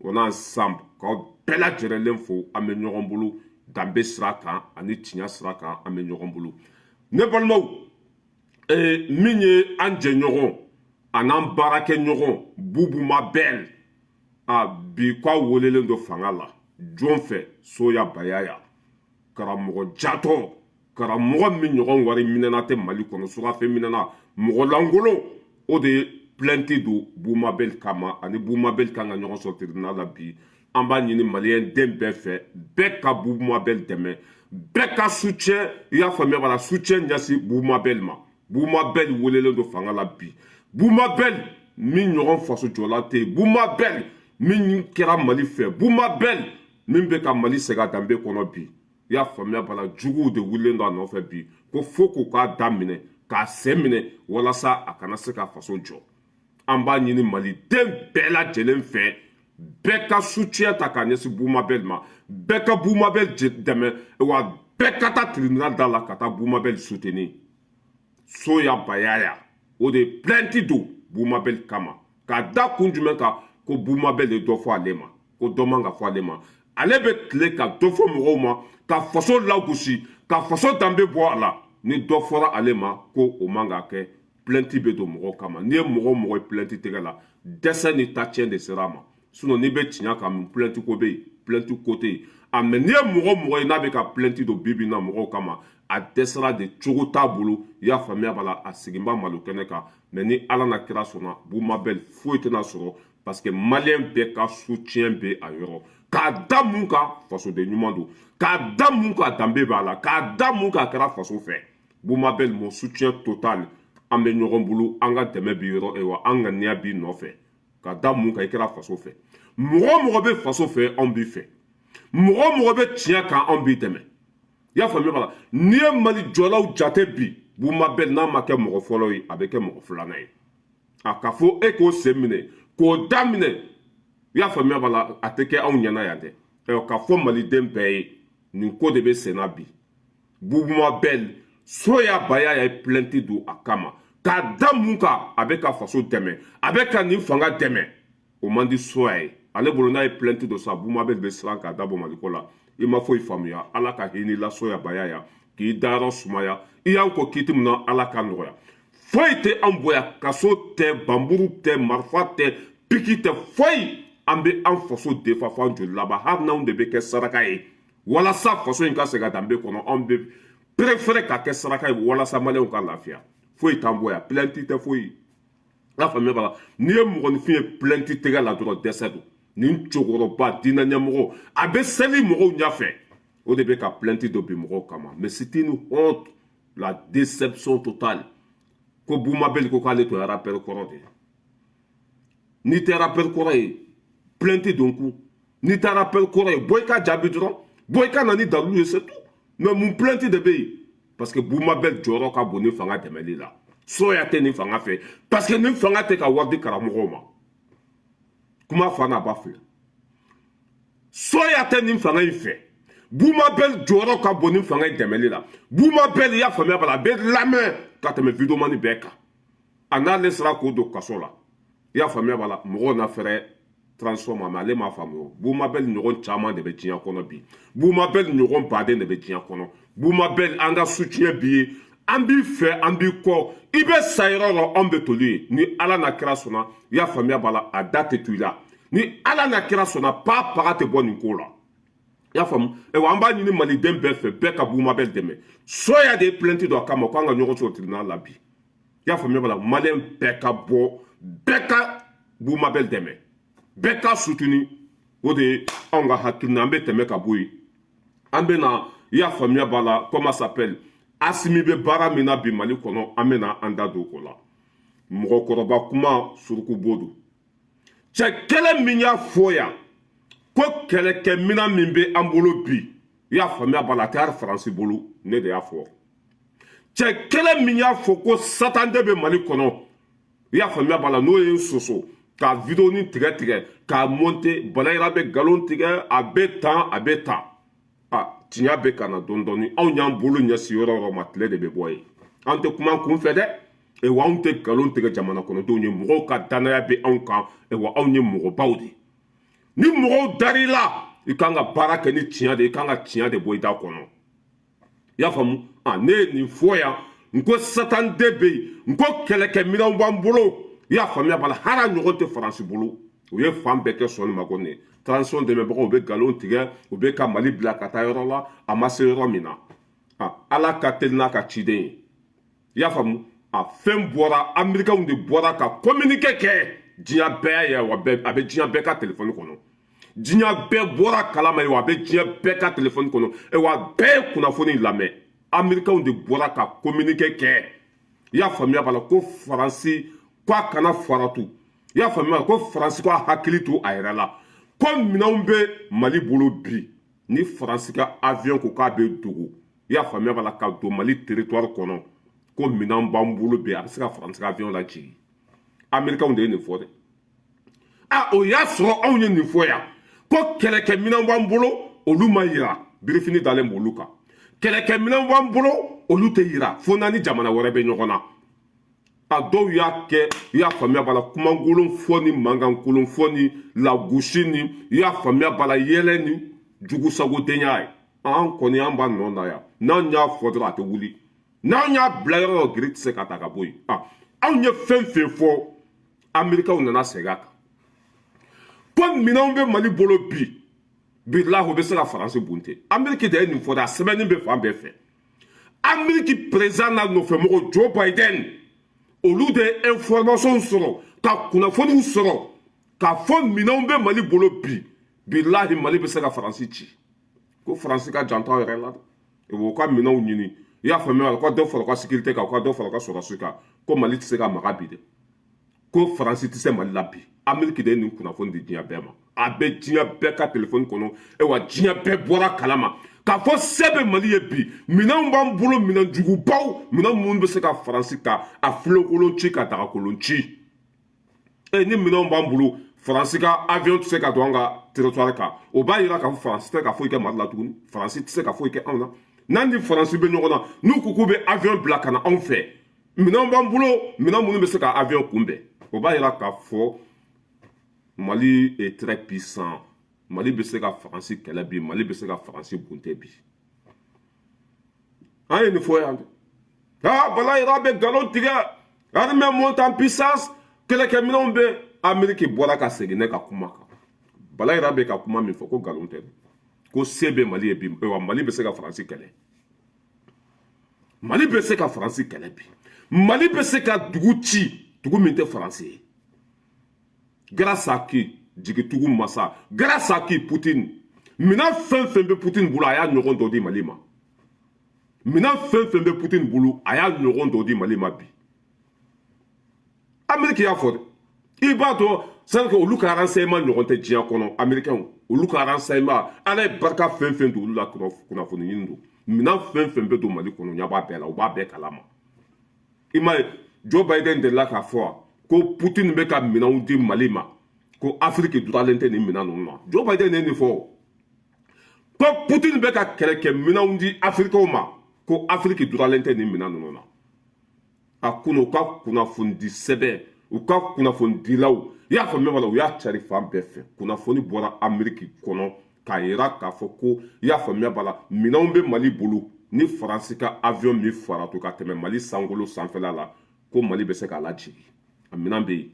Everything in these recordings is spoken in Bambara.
On est ensemble. K'aw bɛɛ lajɛlen fo. An bɛ ɲɔgɔn bolo danbe sira kan ani tiɲɛ sira kan, an bɛ ɲɔgɔn bolo. Ne balimaw, min ye an jɛɲɔgɔn a n'an baarakɛɲɔgɔn Bubu Mabel, a bi k'a welelen don fanga la jɔn fɛ? Soya Bayaya, karamɔgɔ jatɔ, karamɔgɔ min ɲɔgɔn wari minɛna tɛ Mali kɔnɔ, surafɛn minɛna, mɔgɔ lankolon, o de ye plainte don Bubu Mabel kama. Ani Bubu Mabel kan ka ɲɔgɔn sɔrɔ tribunal la bi. An b'a ɲini maliyɛn den bɛɛ fɛ, bɛɛ ka Bubu Mabel dɛmɛ, bɛɛ ka soutien, i y'a faamuya b'a la, soutien ɲɛsin Bubu Mabel ma. Bubu Mabel welelen don fanga la bi. Bubu Mabel min ɲɔgɔn faso jɔla tɛ yen, Bubu Mabel min kɛra Mali fɛ, Bubu Mabel min bɛ ka Mali segin a danbe kɔnɔ bi, i y'a faamuya b'a la, juguw de wulilen don a nɔfɛ bi ko fo k'u k'a da minɛ, k'a sen minɛ, walasa a kana se ka faso jɔ. An b'a ɲini maliden bɛɛ lajɛlen fɛ, bɛɛ ka soutien ta k'a ɲɛsin Bubu Mabel ma, bɛɛ ka Bubu Mabel dɛmɛ, wa bɛɛ ka taa tribunal da la ka taa Bubu Mabel soutenir. Soya Bayaya, o de ye plainte don Bubu Mabel kama. K'a da kun jumɛn kan? Ko Bubu Mabel de dɔ fɔ ale ma, ko dɔ man ka fɔ ale ma. Ale bɛ tile ka dɔ fɔ mɔgɔw ma, ka faso lagosi, ka faso danbe bɔ a la. Ni dɔ fɔra ale ma ko o man ka kɛ, plainte bɛ don mɔgɔw kama. N'i ye mɔgɔ o mɔgɔ ye plainte tɛgɛ la, dɛsɛ ni tacɛn de sera a ma. Sinon n'i bɛ tiɲɛ kan, mun plainte ko bɛ yen? Plainte ko tɛ yen. A mɛ n'i ye mɔgɔ o mɔgɔ ye n'a bɛ ka plainte don bi bi in na mɔgɔw kama, a dɛsɛra de, cogo t'a bolo, i y'a faamuya b'a la, a siginba malo kɛnɛ kan. Mɛ ni Ala na kira sɔnna, Bubu Mabel foyi tɛna sɔrɔ, parce que maliyɛn bɛɛ ka soutien bɛ a yɔrɔ. K'a da mun kan? Fasoden ɲuman don. K'a da mun kan? Danbe b'a la. K'a da mun kan? A kɛra faso fɛ. Bubu Mabel, mon soutien total. An bɛ ɲɔgɔn bolo, an ka dɛmɛ bi yɔrɔ, wa an ŋaniya b'i nɔfɛ. Ka da mun kan? I kɛra faso fɛ. Mɔgɔ o mɔgɔ bɛ faso fɛ, anw b'i fɛ. Mɔgɔ o mɔgɔ bɛ tiɲɛ kan, anw b'i dɛmɛ. I y'a faamuya b'a la. N'i ye Mali jɔlaw jate bi, Bubu Mabel n'a ma kɛ mɔgɔ fɔlɔ ye, a bɛ kɛ mɔgɔ filanan ye. A ka fɔ e k'o sen minɛ k'o da minɛ, i y'a faamuya b'a la, a tɛ kɛ anw ɲɛna yan dɛ. Ka fɔ maliden bɛɛ ye, nin ko de bɛ sen na bi. Bubu Mabel, Soya Bayaya ye plainte don a kama. K'a da mun kan? A bɛ ka faso dɛmɛ, a bɛ ka nin fanga dɛmɛ. O man di Soya ye. Ale bolo, n'a ye plainte don sa, Bubu Mabel bɛ siran k'a dabɔ Maliko la. I ma foyi faamuya. Ala ka hinɛ la Soya Bayaya, k'i dayɔrɔ sumaya. I y'an kɔ kiti min na, Ala ka nɔgɔya. Foyi tɛ an bonya, kaso tɛ, banburu tɛ, marifa tɛ, piki tɛ, foyi. An bɛ an faso defa fo an joli laban, hali n'anw de bɛ kɛ saraka ye walasa faso in ka segin a danbe kɔnɔ. Anw bɛ préféré ka kɛ saraka ye walasa maliyɛnw ka lafiya. Foyi t'an bɔ yan, plainte tɛ, foyi. I y'a faamuya b'a la. N'i ye mɔgɔninfin ye plainte tɛgɛ la dɔrɔn, dɛsɛ don. Nin cɛkɔrɔba diinɛ ɲɛmɔgɔ, a bɛ seli mɔgɔw ɲɛfɛ, o de bɛ ka plainte dɔ bin mɔgɔw kama. Mais c'est une honte, la déception totale. Ko Bubu Mabel ko k'ale tun ye rappeur kɔrɔ de ye. N'i tɛ rappeur kɔrɔ ye, plainte don kun. N'i tɛ rappeur kɔrɔ ye, bɔ i ka jaabi dɔrɔn, bɔ i ka na ni dalilu ye, c'est tout. Mais mun plainte de bɛ yen? Parce que Bubu Mabel jɔyɔrɔ ka bon ni fanga dɛmɛli la. Soya tɛ nin fanga fɛ, parce que nin fanga tɛ ka wari di karamɔgɔw ma. Kuma fa n'a ba filɛ, Soya tɛ nin fanga in fɛ. Bubu Mabel jɔyɔrɔ ka bon ni fanga in dɛmɛli la. Bubu Mabel, i y'a faamuya b'a la, a bɛ lamɛn ka tɛmɛ videomani bɛɛ kan. A n'ale sera k'o don kaso la, i y'a faamuya b'a la, mɔgɔw na fɛrɛ transformer. Mais ale m'a faamu o. Bubu Mabel ɲɔgɔn caman de bɛ diɲɛ kɔnɔ bi. Bubu Mabel ɲɔgɔn baden de bɛ diɲɛ kɔnɔ. Bubu Mabel, an ka soutien b'i ye, an b'i fɛ, an b'i kɔ. I bɛ sa yɔrɔ o yɔrɔ, anw bɛ toli ye. Ni Ala n'a kira sɔnna, i y'a faamuya b'a la, a da tɛ to i la. Ni Ala n'a kira sɔnna, pa paga tɛ bɔ nin ko la. I y'a faamu? Ayiwa, an b'a ɲini maliden bɛɛ fɛ, bɛɛ ka Bubu Mabel dɛmɛ. Soya de ye plainte don a kama k'an ka ɲɔgɔn sɔrɔ tribunal la bi. I y'a faamuya b'a la, maliyɛn bɛɛ ka bɔ, bɛɛ ka Bubu Mabel dɛmɛ, bɛɛ ka soutenir. O de ye anw ka hakilina. An bɛ tɛmɛ ka bɔ yen, an bɛ na, i y'a faamuya b'a la, comment s'appelle, Asimi bɛ baara min na bi Mali kɔnɔ, an bɛ na an da don o la. Mɔgɔkɔrɔba kuma, suruku bo don. Cɛ kɛlɛ min y'a fɔ yan ko kɛlɛkɛminɛn min bɛ an bolo bi, i y'a faamuya b'a la, a tɛ hali Faransi bolo. Ne de y'a fɔ. Cɛ kɛlɛ min y'a fɔ ko satande bɛ Mali kɔnɔ, i y'a faamuya b'a la, n'o ye n soso ka vidéo ni tigɛ tigɛ k'a monter, Balayira bɛ nkalon tigɛ, a bɛ tan, a bɛ tan, a tiɲɛ bɛ ka na dɔɔni dɔɔni. Anw y'an bolo ɲɛsin yɔrɔ o yɔrɔ ma, tile de bɛ bɔ yen. An tɛ kuma kun fɛ dɛ, wa anw tɛ nkalon tigɛ jamana kɔnɔdenw ye. Mɔgɔw ka danaya bɛ anw kan, wa anw ye mɔgɔbaw de ye. Ni mɔgɔw dar'i la, i kan ka baara kɛ ni tiɲɛ de, i kan ka tiɲɛ de bɔ i da kɔnɔ. I y'a faamu? A ne ye nin fɔ yan, n ko Satan 2 bɛ yen, n ko kɛlɛkɛminɛnw b'an bolo. I y'a faamuya b'a la, hali a ɲɔgɔn tɛ Faransi bolo. U ye fan bɛɛ kɛ sɔnni ma ko nin ye transition dɛmɛbagaw bɛ nkalon tigɛ, u bɛ ka Mali bila ka taa yɔrɔ la a ma se yɔrɔ min na. Ala ka teli n'a ka ciden ye. I y'a faamu? A fɛn bɔra, Amerikɛnw de bɔra ka communiqué kɛ, diɲɛ bɛɛ y'a ye wa, a bɛ diɲɛ bɛɛ ka telefɔni kɔnɔ. Diɲɛ bɛɛ bɔra kalama ye wa, a bɛ diɲɛ bɛɛ ka telefɔni kɔnɔ wa, bɛɛ ye kunnafoni lamɛn. Amerikɛnw de bɔra ka communiqué kɛ. I y'a faamuya b'a la, ko Faransi ko a kana faratu. I y'a faamuya, ko Faransi ko a hakili to a yɛrɛ la, ko minɛnw bɛ Mali bolo bi. Ni Faransi ka avion ko k'a bɛ dogo, i y'a faamuya b'a la, ka don Mali territoire kɔnɔ, ko minɛn b'an bolo bi, a bɛ se ka Faransi ka avion lajigin. Amerikɛnw de ye nin fɔ dɛ. A o y'a sɔrɔ anw ye nin fɔ yan ko kɛlɛkɛminɛn b'an bolo, olu ma yira, birifini dalen b'olu kan. Kɛlɛkɛminɛn b'an bolo, olu tɛ yira fo n'a ni jamana wɛrɛ bɛ ɲɔgɔn na. A dɔw y'a kɛ, i y'a faamuya b'a la, kumankolon fɔ ni mankankolon fɔ ni lagosi ni, i y'a faamuya b'a la, yɛlɛ ni jugusagodenya ye. An kɔni, an b'a nɔ na yan. N'an y'a fɔ dɔrɔn, a tɛ wuli. N'an y'a bila yɔrɔ dɔ, giri tɛ se ka ta ka bɔ yen. Anw ye fɛn fɛn fɔ, Amerikaw nana segin a kan ko minɛnw bɛ Mali bolo bi. Bilahi, u bɛ se ka Faransi bunte. Ameriki de ye nin fɔ dɛ, a sɛbɛnni bɛ fan bɛɛ fɛ. Ameriki président n'a nɔfɛmɔgɔ Joe Biden, olu de ye information sɔrɔ, ka kunnafoniw sɔrɔ k'a fɔ minɛnw bɛ Mali bolo bi. Bilahi, Mali bɛ se ka Faransi ci. Ko Faransi ka janto a yɛrɛ la dɛ, u ka minɛnw ɲini. I y'a faamuya, u ka dɔ fara u ka sécurité kan, u ka dɔ fara u ka sɔrɔsi kan, ko Mali tɛ se ka maga bi dɛ, ko Faransi tɛ se Mali la bi. Ameriki de ye nin kunnafoni di diɲɛ bɛɛ ma, a bɛ diɲɛ bɛɛ ka telefɔni kɔnɔ. Wa diɲɛ bɛɛ bɔra kalama k'a fɔ se bɛ Mali ye bi, minɛnw b'an bolo, minɛn jugubaw, minɛn minnu bɛ se ka Faransi ka a filenkolon ci, ka dagakolon ci. E ni minɛnw b'an bolo, Faransi ka avion tɛ se ka don an ka territoire kan. O b'a yira k'a fɔ Faransi tɛ ka foyi kɛ Mali la tuguni, Faransi tɛ se ka foyi kɛ anw na. N'an ni Faransi bɛ ɲɔgɔn na, n'u ko k'u bɛ avion bila ka na anw fɛ, minɛnw b'an bolo, minɛn minnu bɛ se ka avion kunbɛn. O b'a yira k'a fɔ Mali est très puissant. Mali bɛ se ka Faransi kɛlɛ bi, Mali bɛ se ka Faransi bunte bi. An ye nin fɔ yan dɛ. Ah, Bala yɛrɛ bɛ nkalon tigɛ, armée monte en puissance, kɛlɛkɛminɛnw bɛ. Ameriki bɔra ka segin ne ka kuma kan. Bala yɛrɛ bɛ ka kuma min fɔ, ko nkalon tɛ, ko se bɛ Mali ye bi wa, Mali bɛ se ka Faransi kɛlɛ. Mali bɛ se ka Faransi kɛlɛ bi. Mali bɛ se ka dugu ci, dugu min tɛ Faransi ye. Grâce à qui? Jigitugu masa. Grâce à qui? Poutine. Minɛn fɛn fɛn bɛ Poutine bolo, a y'a ɲɔgɔn dɔ di Mali ma. Minɛn fɛn fɛn bɛ Poutine bolo, a y'a ɲɔgɔn dɔ di Mali ma bi. Amérique y'a fɔ dɛ. I b'a dɔn, c'est que olu ka renseignement ɲɔgɔn tɛ diɲɛ kɔnɔ. Américains, olu ka renseignement, Ala ye barika fɛn fɛn don olu la, kunnafoni ɲini don. Minɛn fɛn fɛn bɛ don Mali kɔnɔ, ɲɛ b'a bɛɛ la, u b'a bɛɛ kalama. I m'a ye, Joe Biden delila k'a fɔ ko Poutine bɛ ka minɛnw di Mali ma, ko Afiriki duralen tɛ nin minɛn ninnu na. Joe Biden ye nin fɔ ko Poutine bɛ ka kɛlɛkɛ minɛnw di Afirikaw ma, ko Afiriki duralen tɛ nin minɛn ninnu na. A kun u ka kunnafonidi sɛbɛn, u ka kunnafonidilaw, i y'a faamuya la, u y'a cari fan bɛɛ fɛ. Kunnafoni bɔra Ameriki kɔnɔ k'a yira k'a fɔ ko, i y'a faamuya b'a la, minɛnw bɛ Mali bolo. Ni Faransi ka avion min faratu ka tɛmɛ Mali sankolo sanfɛla la, ko Mali bɛ se k'a lajigin. A minɛn bɛ yen.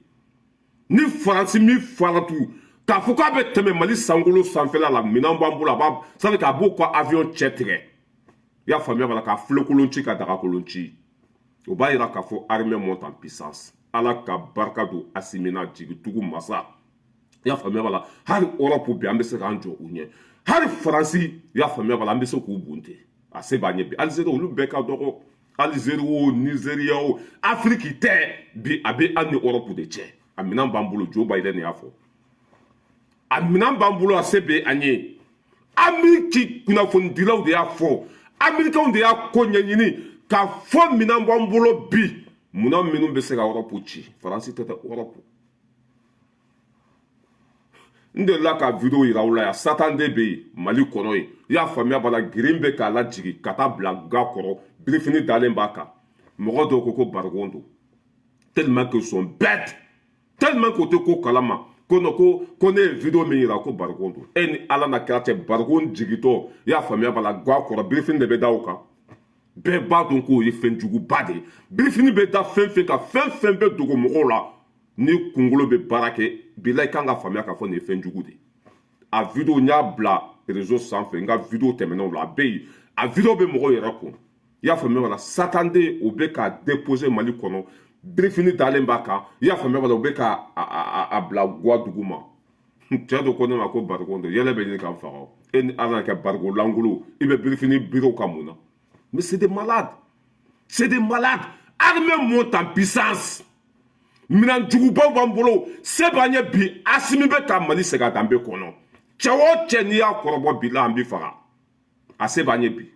Ni Faransi min faratu k'a fɔ k'a bɛ tɛmɛ Mali sankolo sanfɛla la, minɛn b'an bolo, a b'a sani k'a b'o ka avion cɛ tigɛ. I y'a faamuya b'a la, k'a filenkolon ci, ka dagakolon ci. O b'a yira k'a fɔ armée monte en puissance. Ala ka barika don Asimi na, jigitugu masa. I y'a faamuya b'a la, hali Europe bi, an bɛ se k'an jɔ u ɲɛ. Hali Faransi, i y'a faamuya b'a la, an bɛ se k'u bunte. A se b'an ɲɛ bi. Alizeri, olu bɛɛ ka dɔgɔ. Alizeri o, Nizeriya o, Afiriki tɛ bi, a bɛ an ni Europe de cɛ. A minɛn b'an bolo. Joe Biden y'a fɔ, a minɛn b'an bolo, a se bɛ an ye. Ameriki kunnafonidilaw de y'a fɔ, Amerikɛnw de y'a ko ɲɛɲini k'a fɔ minɛn b'an bolo bi, minɛn minnu bɛ se ka Europe ci. Faransi tɛ Europe. N delila ka vidéo yira aw la yan. Satan 2 bɛ yen Mali kɔnɔ yen. I y'a faamuya b'a la, girin bɛ k'a lajigin ka taa bila ga kɔrɔ, birifini dalen b'a kan. Mɔgɔ dɔw ko ko barigon don, tellement qu'ils sont bêtes, tellement k'o tɛ ko kalama. Ko non, ko ne ye vidéo min yira, ko barikon don. E ni Ala na kira cɛ, barikon jigitɔ, i y'a faamuya b'a la, ga kɔrɔ, birifini de bɛ da o kan. Bɛɛ b'a dɔn k'o ye fɛn juguba de ye. Birifini bɛ da fɛn fɛn kan, fɛn fɛn bɛ dogo mɔgɔw la, ni kunkolo bɛ baara kɛ bila, i kan ka faamuya k'a fɔ nin ye fɛn jugu de ye. A vidéo, n y'a bila réseau sanfɛ, n ka vidéo tɛmɛnenw la, a bɛ yen, a vidéo bɛ mɔgɔw yɛrɛ kun. I y'a faamuya b'a la, satanden o bɛ ka déposer Mali kɔnɔ, birifini dalen b'a kan. I y'a faamuya b'a la, u bɛ ka a bila guwa dugu ma. Cɛ dɔ ko ne ma ko barikon don, yɛlɛ bɛ ɲini k'an faga. E ni Ala kɛ bariko lankolon, i bɛ birifini biriw ka mun na? Mais c'est des malades, c'est des malades. Armée monte en puissance, minɛn jugubaw b'an bolo, se b'an ye bi. Asimi bɛ ka Mali segin a danbe kɔnɔ. Cɛ o cɛ, n'i y'a kɔrɔbɔ bi la, an b'i faga. A se b'an ye bi.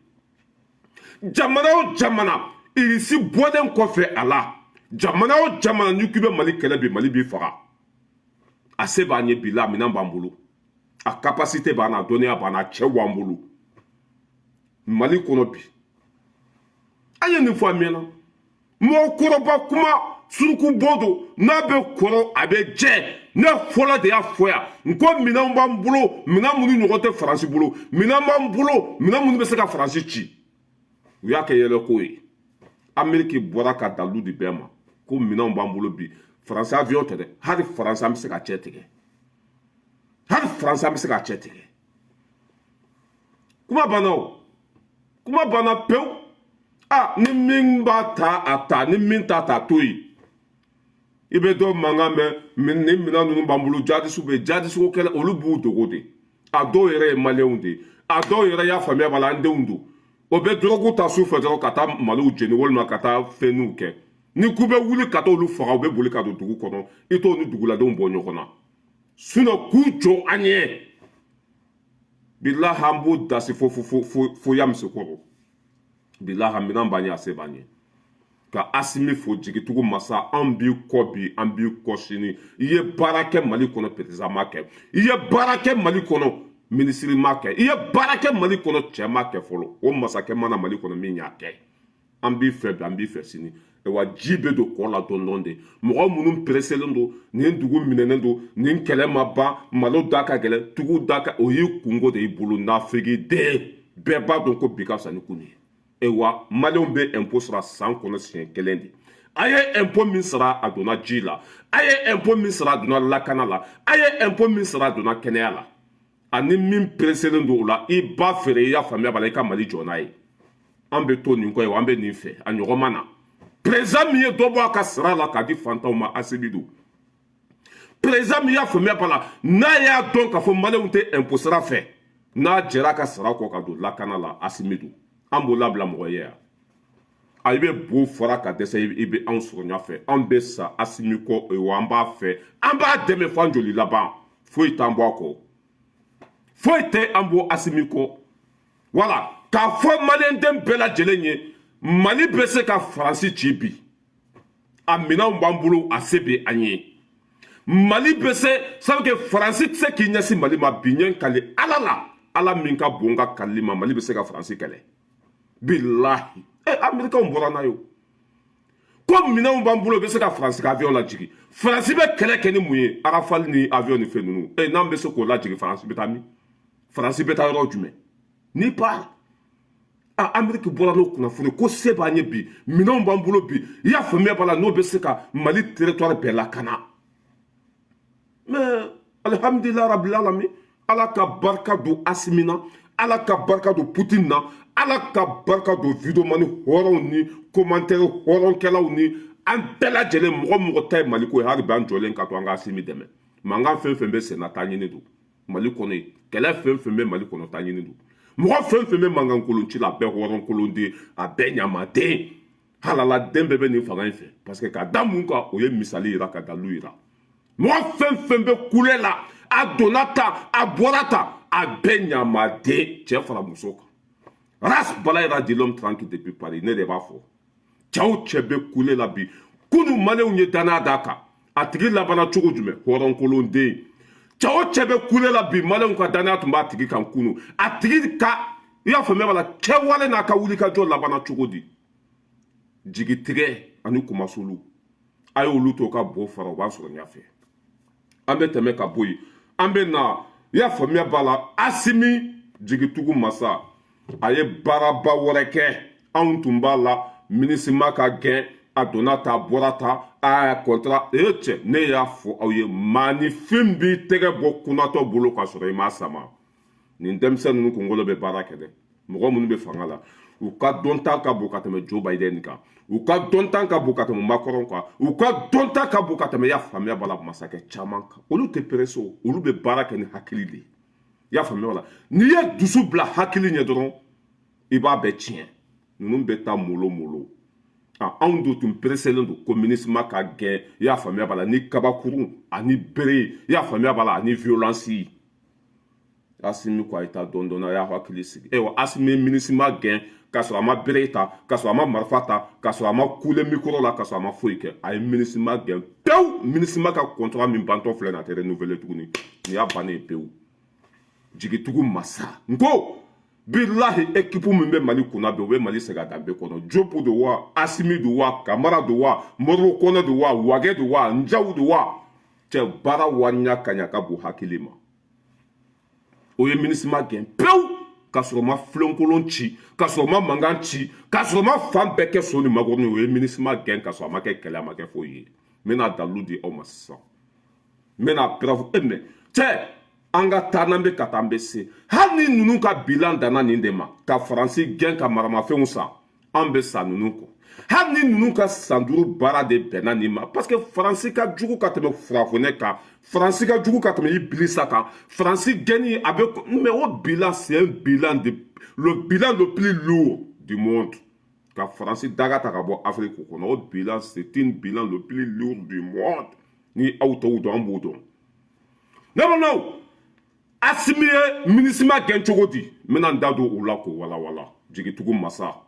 Jamana o jamana, Irisi bɔlen kɔfɛ a la, jamana o jamana n'i k'i bɛ Mali kɛlɛ bi, Mali b'i faga. A se b'an ye bi la, minɛn b'an bolo, a capacité b'an na, a dɔnniya b'an na, a cɛw b'an bolo Mali kɔnɔ bi. An ye nin fɔ a mɛnna. Mɔgɔkɔrɔba kuma, suruku bɔ don, n'a bɛ kɔrɔ, a bɛ jɛ. Ne fɔlɔ de y'a fɔ yan n ko minɛnw b'an bolo, minɛn minnu ɲɔgɔn tɛ Faransi bolo, minɛn b'an bolo, minɛn minnu bɛ se ka Faransi ci. U y'a kɛ yɛlɛko ye. Ameriki bɔra ka dalu di bɛɛ ma ko minɛnw b'an bolo bi. Faransi avion tɛ dɛ, hali Faransi an bɛ se ka cɛ tigɛ, hali Faransi an bɛ se ka cɛ tigɛ. Kuma banna o, kuma banna pewu. A ni min b'a ta, a ta, ni min ta ta, to yen. I bɛ dɔw mankan mɛn, nin minɛn ninnu b'an bolo, jadisiw bɛ jadisiw kɛlɛ, olu b'u dogo de. A dɔw yɛrɛ ye maliyɛnw de ye, a dɔw yɛrɛ y'a faamuya b'a la, an denw don. O bɛ dɔrɔgu ta su fɛ dɔrɔn ka taa maliw jeni walima ka taa fɛnninw kɛ. Ni k'u bɛ wuli ka taa olu faga, u bɛ boli ka don dugu kɔnɔ, i t'o ni duguladenw bɔ ɲɔgɔn na. Sinon k'u jɔ an ɲɛ, bilahi, an b'u dasi fo fo fo fo fo Yamusikɔrɔ. Bilahi, minɛn b'an ɲɛ, a se b'an ɲɛ. Ka Asimi fo, jigitugu masa, an b'i kɔ bi, an b'i kɔ sini. I ye baara kɛ Mali kɔnɔ, président ma kɛ. I ye baara kɛ Mali kɔnɔ, minisiri ma kɛ. I ye baara kɛ Mali kɔnɔ, cɛ ma kɛ fɔlɔ. O masakɛ mana Mali kɔnɔ min y'a kɛ. An b'i fɛ bi, an b'i fɛ sini. Wa ji bɛ don kɔ la dɔɔni dɔɔni de. Mɔgɔ minnu pereselen don, nin dugu minɛnen don, nin kɛlɛ ma ban, malo da ka gɛlɛn, tugu da ka, o y'i kungo de y'i bolo. Nafigi den bɛɛ b'a dɔn ko bi ka fisa ni kunu ye. Wa maliyɛnw bɛ impôt sara san kɔnɔ siɲɛ kelen de. A ye impôt min sara, a donna ji la. A ye impôt min sara, a donna lakana la. A ye impôt min sara, a donna kɛnɛya la. Ani min pereselen don o la, i ba feere, i y'a faamuya b'a la, i ka Mali jɔ n'a ye. An bɛ to nin kɔ ye, an bɛ nin fɛ, a ɲɔgɔn ma na. Président min ye dɔ bɔ a ka sara la k'a di fantanw ma, Asimi don. Président min y'a faamuya b'a la, n'a y'a dɔn k'a fɔ maliyɛnw tɛ impôt sara fɛ, n'a jɛra a ka sara kɔ ka don lakana la, Asimi don. An b'o labila mɔgɔ ye yan. A i bɛ bo fara ka dɛsɛ, i bɛ anw sɔrɔ ɲɛfɛ. An bɛ sa Asimi kɔ, wa an b'a fɛ, an b'a dɛmɛ f'an joli laban. Foyi t'an bɔ a kɔ, foyi tɛ an bɔ Asimi kɔ. Wala k'a fɔ maliyɛnden bɛɛ lajɛlen ye, Mali bɛ se ka Faransi ci bi, a minɛnw b'an bolo, a se bɛ an ye. Mali bɛ se sabu que Faransi tɛ se k'i ɲɛsin Mali ma bi. Ɲɛ kali Ala la, Ala min ka bon ka kalili ma, Mali bɛ se ka Faransi kɛlɛ, bilahi. Ɛ, Amerikɛnw bɔra n'a ye o ko minɛnw b'an bolo, u bɛ se ka Faransi ka avion lajigin. Faransi bɛ kɛlɛ kɛ ni mun ye? Rafale ni avion ni fɛn ninnu. Ɛ, n'an bɛ se k'o lajigin, Faransi bɛ taa min? Faransi bɛ taa yɔrɔ jumɛn ni pa a? Ameriki bɔra n'o kunnafoni ko se b'an ye bi, minɛnw b'an bolo bi, i y'a faamuya b'a la, n'o bɛ se ka Mali territoire bɛɛ lakana. Mais alhamdulilah rabil alamin, Ala ka barika don Asimi na, Ala ka barika don Poutine na, Ala ka barika don videomani hɔrɔnw ni commentaire hɔrɔnkɛlaw ni an bɛɛ lajɛlen. Mɔgɔ mɔgɔ ta ye Mali ko ye, hali bi an jɔlen ka to an ka Asimi dɛmɛ. Mankan fɛn fɛn bɛ sen na, taa ɲini don Mali kɔnɔ yen. Kɛlɛ fɛn fɛn bɛ Mali kɔnɔ, taa ɲini don. Mɔgɔ fɛn fɛn bɛ mankan kolon ci la, a bɛɛ hɔrɔn kolonden, a bɛɛ ɲamaden, halaladen bɛɛ bɛ nin fanga in fɛ. Parce que ka da mun kan, o ye misali yira, ka dalu yira. Mɔgɔ fɛn fɛn bɛ kule la, a donna ta, a bɔra ta, a bɛɛ ɲamaden, cɛ fara muso kan. Ras Balayira dit l'homme tranquille depuis Paris. Ne de b'a fɔ, cɛw cɛ bɛ kule la bi, kunu maliyɛnw ye danaya d'a kan, a tigi labanna cogo jumɛn? Hɔrɔnkolonden. Cɛ o cɛ bɛ kule la bi, maliyɛnw ka danaya tun b'a tigi kan kunu, a tigi ka, i y'a faamuya b'a la, kɛwale n'a ka wulikajɔ labanna cogo di? Jigitigɛ ani kumasulu, a y'olu to ka bo fara, o b'a sɔrɔ ɲɛfɛ. An bɛ tɛmɛ ka bɔ yen, an bɛ na, i y'a faamuya b'a la, Asimi jigitugu masa, a ye baaraba wɛrɛ kɛ. Anw tun b'a la MINUSMA ka gɛn, a donna ta, a bɔra ta, a contrat e cɛ. Ne y'a fɔ aw ye, maaninfin b'i tɛgɛ bɔ kunnatɔ bolo k'a sɔrɔ i m'a sama. Nin denmisɛn ninnu kunkolo bɛ baara kɛ dɛ. Mɔgɔ minnu bɛ fanga la, u ka dɔnta ka bon ka tɛmɛ Joe Biden kan, u ka dɔnta ka bon ka tɛmɛ Macron kan, u ka dɔnta ka bon ka tɛmɛ, i y'a faamuya b'a la, masakɛ caman kan. Olu tɛ pressé, olu bɛ baara kɛ ni hakili de ye, i y'a faamuya b'a la. N'i ye dusu bila hakili ɲɛ dɔrɔn, i b'a bɛɛ tiɲɛ. Ninnu bɛ taa molo molo. Anw de tun pereselen don ko MINUSMA ka gɛn, i y'a faamuya b'a la, ni kabakurun ani bere, i y'a faamuya b'a la, ani violence. Asimi ko a ye taa dɔɔni dɔɔni, a y'a hakili sigi. Ayiwa, Asimi ye MINUSMA gɛn k'a sɔrɔ a ma bere ta, k'a sɔrɔ a ma marifa ta, k'a sɔrɔ a ma kule micro la, k'a sɔrɔ a ma foyi kɛ. A ye MINUSMA gɛn pewu. MINUSMA ka contrat min bantɔ filɛ nin ye, a tɛ renouveler tuguni. Nin y'a bannen ye pewu. Jigitugu masa, n ko bilahi, équipe min bɛ Mali kunna bi, u bɛ Mali segin a danbe kɔnɔ. Jopu don wa, Asimi don wa, Kamara don wa, Modibo Kɔnɛ don wa, Wage don wa, Njaw don wa, cɛ baara wariya ka ɲa ka bon hakili ma. O ye MINUSMA gɛn pewu k'a sɔrɔ ma filenkolon ci, k'a sɔrɔ ma mankan ci, k'a sɔrɔ ma fan bɛɛ kɛ so ni makɔrɔni. O ye MINUSMA gɛn k'a sɔrɔ a ma kɛ kɛlɛ, a ma kɛ foyi ye. N bɛna dalilu di aw ma sisan, n bɛna preuve e mɛ. Cɛ, an ka taa n'an bɛ ka taa, an bɛ se. Hali ni ninnu ka bilan danna nin de ma, ka Faransi gɛn, ka maramafɛnw san, an bɛ sa ninnu kɔ. Hali ni ninnu ka san 5 baara de bɛnna nin ma, parce que Faransi ka jugu ka tɛmɛ furafonɛ kan, Faransi ka jugu ka tɛmɛ Ibilisa kan. Faransi gɛnni a bɛ, mais o bilan, c'est un bilan de, le bilan le plus lourd du monde. Ka Faransi daga ta ka bɔ Afiriki kɔnɔ, o bilan, c'est un bilan le plus lourd du monde. Ni aw tɔw dɔn, an b'o dɔn. Ne balimaw, Asimi ye MINUSMA gɛn cogo di? N bɛna n da don o la k'o walawala. Jigitugu masa,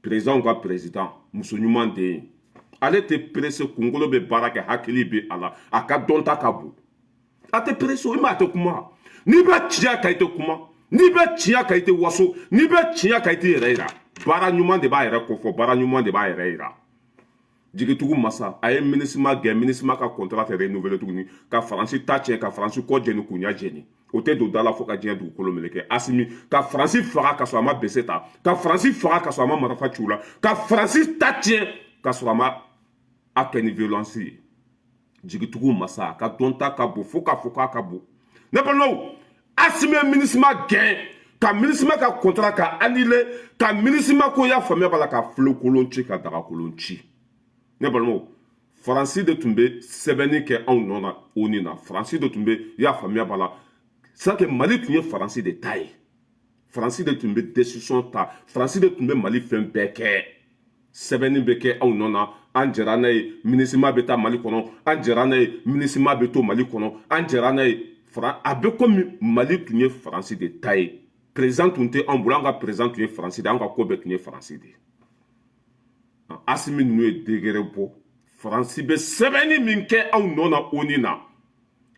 président ka président, muso ɲuman den ye, ale tɛ pressé, kunkolo bɛ baara kɛ, hakili bɛ a la, a ka dɔnta ka bon. A tɛ pressé, i ma, a tɛ kuma. N'i bɛ tiɲɛ kan, i tɛ kuma. N'i bɛ tiɲɛ kan, i tɛ waso. N'i bɛ tiɲɛ kan, i tɛ yɛrɛ yira. Baara ɲuman de b'a yɛrɛ kofɔ, baara ɲuman de b'a yɛrɛ yira. Jigitugu masa, a ye MINUSMA gɛn, MINUSMA ka contrat tɛ renouveler tuguni, ka Faransi ta tiɲɛ, ka Faransi kɔ jɛni, k'u ɲɛ jɛni. O tɛ don da la fo ka diɲɛ dugukolo meleke. Asimi ka Faransi faga ka sɔrɔ a ma bese ta, ka Faransi faga ka sɔrɔ a ma marifa ci u la, ka Faransi ta tiɲɛ ka sɔrɔ a ma a kɛ ni violence ye. Jigitugu masa, a ka dɔnta ka bon fo k'a fɔ k'a ka bon. Ne balimaw, Asimi ye MINUSMA gɛn, ka MINUSMA ka contrat ka annuler, ka MINUSMA ko, y'a faamuya b'a la, ka filenkolon ci, ka dagakolon ci. Ne balimaw, Faransi de tun bɛ sɛbɛnni kɛ anw nɔ na ONU na. Faransi de tun bɛ, i y'a faamuya b'a la, c'est que Mali tun ye Faransi de ta ye. Faransi de tun bɛ décision ta, Faransi de tun bɛ Mali fɛn bɛɛ kɛ. Sɛbɛnni bɛ kɛ anw nɔ na, an jɛra n'a ye, MINUSMA bɛ taa Mali kɔnɔ, an jɛra n'a ye, MINUSMA bɛ to Mali kɔnɔ, an jɛra n'a ye. A bɛ komi Mali tun ye Faransi de ta ye. Président tun tɛ anw bolo, an ka président tun ye Faransi de ye, an ka ko bɛɛ tun ye Faransi de ye. Asimi ninnu ye degré bɔ. Faransi bɛ sɛbɛnni min kɛ anw nɔ na ONU na,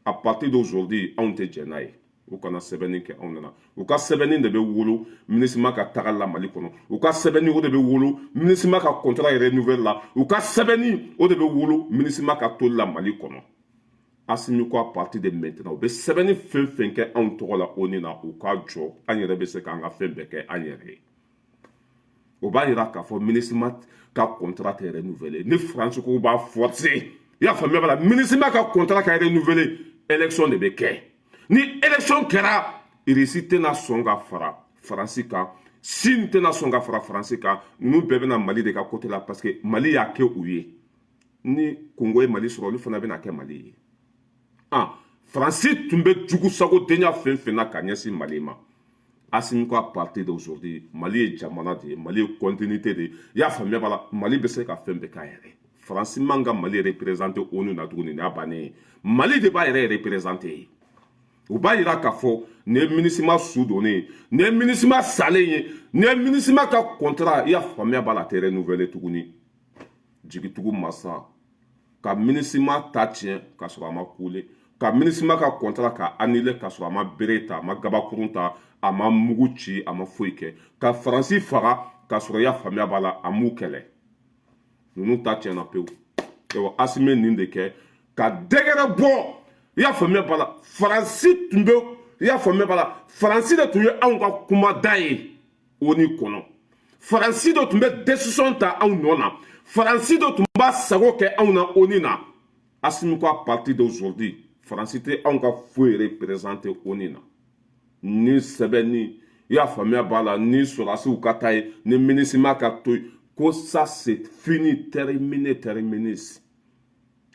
à partir d'aujourd'hui, anw tɛ jɛn n'a ye. U kana sɛbɛnni kɛ anw nana. U ka sɛbɛnni de bɛ wolo MINUSMA ka taga la Mali kɔnɔ, u ka sɛbɛnni, o de bɛ wolo MINUSMA ka contrat renouveler la, u ka sɛbɛnni, o de bɛ wolo MINUSMA ka toli la Mali kɔnɔ. Asimi ko à partir de maintenant, u bɛ sɛbɛnni fɛn fɛn kɛ anw tɔgɔ la ONU na, u ka jɔ. An yɛrɛ bɛ se k'an ka fɛn bɛɛ kɛ an yɛrɛ ye. O b'a yira k'a fɔ MINUSMA ka contrat tɛ renouveler. Ni Faransi ko b'a forcer, i y'a faamuya b'a la, MINUSMA ka contrat ka renouveler, élection de bɛ kɛ. Ni élection kɛra, Irisi tɛna sɔn ka fara Faransi kan, Chine tɛna sɔn ka fara Faransi kan. Ninnu bɛɛ bɛna Mali de ka côté la, parce que Mali y'a kɛ u ye. Ni kungo ye Mali sɔrɔ, olu fana bɛna kɛ Mali ye. Ah, Faransi tun bɛ jugu sagodenya fɛn fɛn na ka ɲɛsin Mali ma, Asimi ko à partir d'aujourd'hui, Mali ye jamana de ye, Mali ye continuité de ye, i y'a faamuya b'a la, Mali bɛ se ka fɛn bɛɛ k'a yɛrɛ. Faransi man ka Mali représenter ONU na tuguni, nin y'a bannen ye. Mali de b'a yɛrɛ représenter. O b'a yira k'a fɔ nin ye MINUSMA su donnen ye, nin ye MINUSMA salen ye, nin ye MINUSMA ka contrat, i y'a faamuya b'a la, a tɛ renouveler tuguni. Jigitugu masa, ka MINUSMA ta tiɲɛ k'a sɔrɔ a ma kule, ka MINUSMA ka contrat ka annuler k'a sɔrɔ a ma bere ta, a ma gabakurun ta, a ma mugu ci, a ma foyi kɛ, ka Faransi faga k'a sɔrɔ, i y'a faamuya b'a la, a m'u kɛlɛ. Ninnu ta tiɲɛna pewu. Ayiwa, Asimi nin de kɛ ka dɛgɛrɛ bɔ. I y'a faamuya b'a la, Faransi tun bɛ, i y'a faamuya b'a la, Faransi de tun ye anw ka kumada ye ONU kɔnɔ. Faransi de tun bɛ décision ta anw nɔ na. Faransi de tun b'a sago kɛ anw na ONU na. Asimi ko à partir d'aujourd'hui, Faransi tɛ anw ka foyi représenter ONU na. Ni sɛbɛnni, i y'a faamuya b'a la, ni sɔrɔdasiw ka taa ye, ni MINUSMA ka to yen, ko ça c'est fini, terminé, terminé.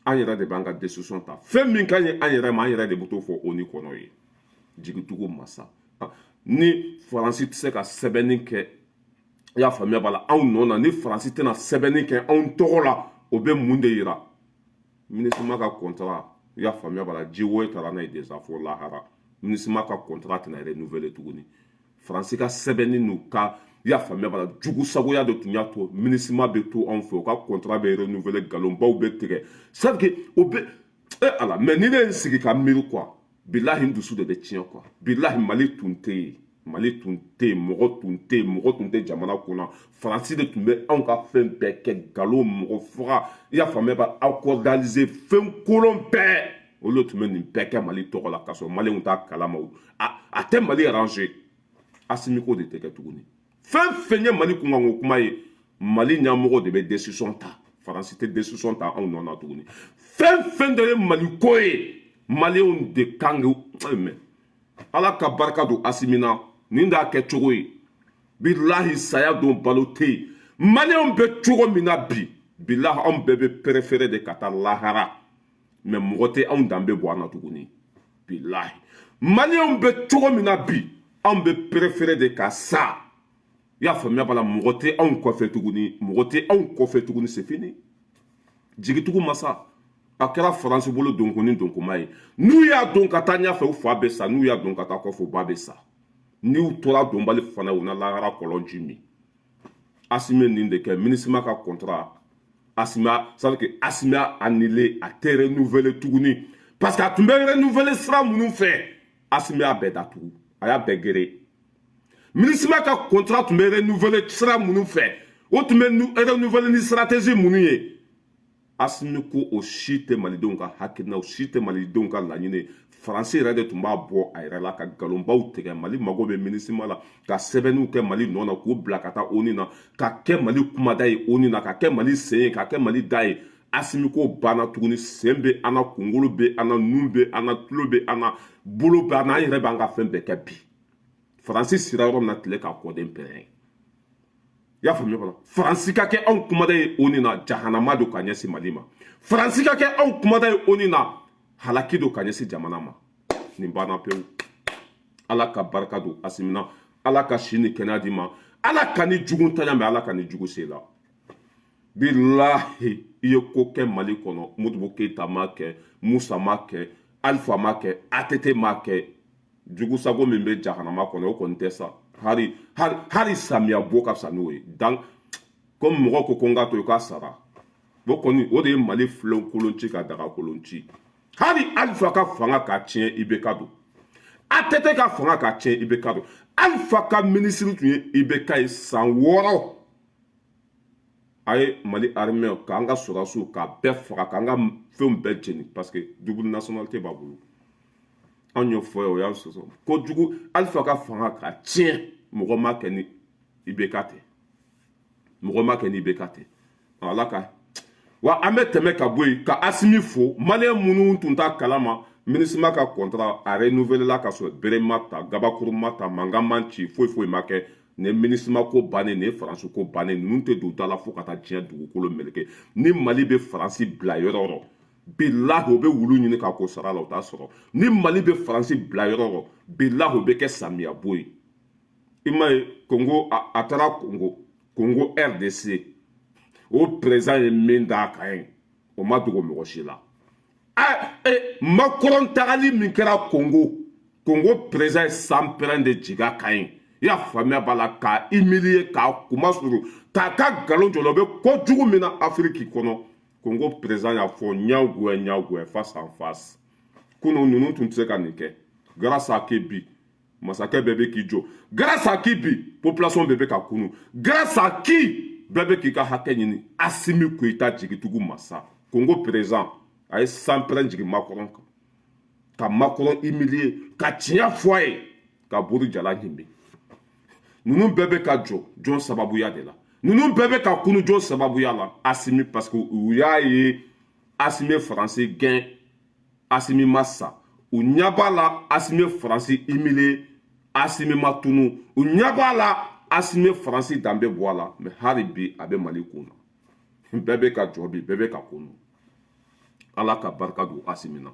An yɛrɛ de b'an ka décision ta. Fɛn min ka ɲi an yɛrɛ ma, an yɛrɛ de bɛ t'o fɔ ONU kɔnɔ ye. Jigitugu masa, ni Faransi tɛ se ka sɛbɛnni kɛ, i y'a faamuya b'a la, anw nɔ na, ni Faransi tɛna sɛbɛnni kɛ anw tɔgɔ la, o bɛ mun de yira? MINUSMA ka contrat, i y'a faamuya b'a la, jiwoye taara n'a ye déjà fo lahara. MINUSMA ka contrat tɛna renouveler tuguni. Faransi ka sɛbɛnni n'u ka, i y'a faamuya b'a la, jugu sagoya de tun y'a to MINUSMA bɛ to anw fɛ, u ka contrat bɛ renouveler, nkalonbaw bɛ tigɛ. C'est à dire que o bɛ e ala. Mais ni ne ye n sigi ka miiri quoi, bilahi, n dusu de bɛ tiɲɛ quoi. Bilahi, Mali tun tɛ yen, Mali tun tɛ yen, mɔgɔ tun tɛ yen, mɔgɔ tun tɛ jamana kunna. Faransi de tun bɛ anw ka fɛn bɛɛ kɛ, nkalon, mɔgɔ faga, i y'a faamuya b'a, accord d'Alger, fɛn kolon bɛɛ, olu de tun bɛ nin bɛɛ kɛ Mali tɔgɔ la, k'a sɔrɔ Maliyɛnw t'a kalama. A tɛ Mali arranger. Asimi ko de tɛ kɛ tuguni. Fɛn fɛn ye Mali kunkanko kuma ye, Mali ɲɛmɔgɔ de bɛ décision ta. Faransi tɛ décision ta anw nɔ na tuguni. Fɛn fɛn de ye Mali ko ye, Maliyɛnw de kan k'u mɛ. Ala ka barika don Asimi na. Nin d'a kɛ cogo ye. Bilahi, saya don, balo tɛ yen. Maliyɛnw bɛ cogo min na bi, bilahi, anw bɛɛ bɛ préféré de ka taa lahara, mais mɔgɔ tɛ anw danbe bɔ an na tuguni. Bilahi, Maliyɛnw bɛ cogo min na bi, anw bɛ préféré de ka sa, i y'a faamuya b'a la, mɔgɔ tɛ anw kɔfɛ tuguni, mɔgɔ tɛ anw kɔfɛ tuguni, c'est fini. Jigitugu masa, a kɛra Faransi bolo donko ni donkoma ye. N'u y'a don ka taa ɲɛfɛ, u fa bɛ sa. N'u y'a don ka taa kɔfɛ, u ba bɛ sa. N'u tora donbali fana, u na lahara kɔlɔn ji min. Asimi nin de kɛ MINUSMA ka contrat. Asimi, ça veut dire que Asimi a annulé, a tɛ renouveler tuguni, parce que a tun bɛ renouveler sira minnu fɛ, Asimi y'a bɛɛ datugu, a y'a bɛɛ gere. MINUSMA ka contrat tun bɛ renouveler sira minnu fɛ, o tun bɛ renouveler ni stratégie minnu ye, Asimi ko o si tɛ malidenw ka hakilina, o si tɛ malidenw ka laɲini. Faransi yɛrɛ de tun b'a bɔ a yɛrɛ la ka nkalonbaw tigɛ. Mali mago bɛ MINUSMA la, ka sɛbɛnniw kɛ Mali nɔ na, k'o bila ka taa ONU na, ka kɛ Mali kumada ye ONU na, ka kɛ Mali sen ye, ka kɛ Mali da ye. Asimi ko banna tuguni. Sen bɛ an na, kunkolo bɛ an na, nun bɛ an na, tulo bɛ an na, bolo bɛ an na, an yɛrɛ b'an ka fɛn bɛɛ kɛ bi. Faransi sira yɔrɔ min na, tile k'a kɔden pɛrɛn. I y'a faamuya kɔnɔ, Faransi ka kɛ anw kumada ye ONU na, jahanama don ka ɲɛsin Mali ma. Faransi ka kɛ anw kumada ye ONU na, halaki don ka ɲɛsin jamana ma. Nin banna pewu. Ala ka barika don Asimi na. Ala ka si ni kɛnɛya di ma. Ala ka ni jugu tanya mɛ, ala ka ni jugu se la. Bilahi, i ye ko kɛ Mali kɔnɔ, Modibo Keyita ma kɛ, Musa ma kɛ, Alifa ma kɛ, ATT ma kɛ. Jugu sago min bɛ jahanama kɔnɔ, o kɔni tɛ sa. Hari hari hari, samiya bɔ ka fisa n'o ye. Donc komi mɔgɔ ko n k'a to yen k'a sara, o kɔni, o de ye Mali filen kolon ci ka daga kolon ci. Hali Alifa ka fanga ka tiɲɛ, IBK don. ATT ka fanga ka tiɲɛ, IBK don. Alifa ka minisiri tun ye IBK ye san 6. A ye Mali armée, k'an ka sɔrɔdasiw k'a bɛɛ faga, k'an ka fɛnw bɛɛ jeni, parce que double nationalité b'a bolo. Anw y'o fɔ ye, o y'an sɔsɔ kojugu. Alifa ka fanga ka tiɲɛ, mɔgɔ ma kɛ ni IBK tɛ, mɔgɔ ma kɛ ni IBK tɛ. Ala ka wa an bɛ tɛmɛ ka bɔ yen ka Asimi fo. Maliyɛn minnu tun t'a kalama, MINUSMA ka contrat a renouvelé la ka sɔrɔ bere ma ta, gabakuru ma ta, mankan man ci, foyi foyi ma kɛ. Nin ye MINUSMA ko bannen, nin ye Faransi ko bannen. Ninnu tɛ don da la fo ka taa diɲɛ dugukolo meleke. Ni Mali bɛ Faransi bila yɔrɔ o yɔrɔ, bilahi, o bɛ wulu ɲini k'a ko sara la, o t'a sɔrɔ. Ni Mali bɛ Faransi bila yɔrɔ o yɔrɔ, bilahi, o bɛ kɛ samiya bo ye. I m'a ye, Kongo, a taara Kongo, Kongo RDC, o président ye min d'a kan ye, o ma dogo mɔgɔ si la. Macron tagali min kɛra Kongo, Kongo président ye sanpɛrɛn de jigin a kan ye, i y'a faamuya b'a la, k'a humilier, k'a kumasuru, k'a ka nkalon jɔ. O bɛ kojugu min na Afiriki kɔnɔ, Kongo président y'a fɔ ɲagoya ɲagoya, face en face. Kunun ninnu tun tɛ se ka nin kɛ. Grâce à qui bi masakɛ bɛɛ bɛ k'i jɔ? Grâce à qui bi population bɛɛ bɛ ka kunu? Grâce à qui bɛɛ bɛ k'i ka hakɛ ɲini? Asimi Goïta, jigitugu masa, Kongo président a ye sanpɛrɛn jigin Macron kan. Ka Macron humilier, ka tiɲɛ fɔ a ye, ka Buru Jala ɲimi. Ninnu bɛɛ bɛ ka jɔ jɔn sababuya de la? Ninnu bɛɛ bɛ ka kunu jɔn sababuya la? Asimi, parce que u y'a ye Asimi ye Faransi gɛn, Asimi ma sa. U ɲɛ b'a la Asimi ye Faransi humilier, Asimi ma tunu. U ɲɛ b'a la Asimi ye Faransi danbe bɔ a la, mais hali bi a bɛ Mali kun na. Bɛɛ bɛ ka jɔ bi, bɛɛ bɛ ka kunu. Ala ka barika don Asimi na.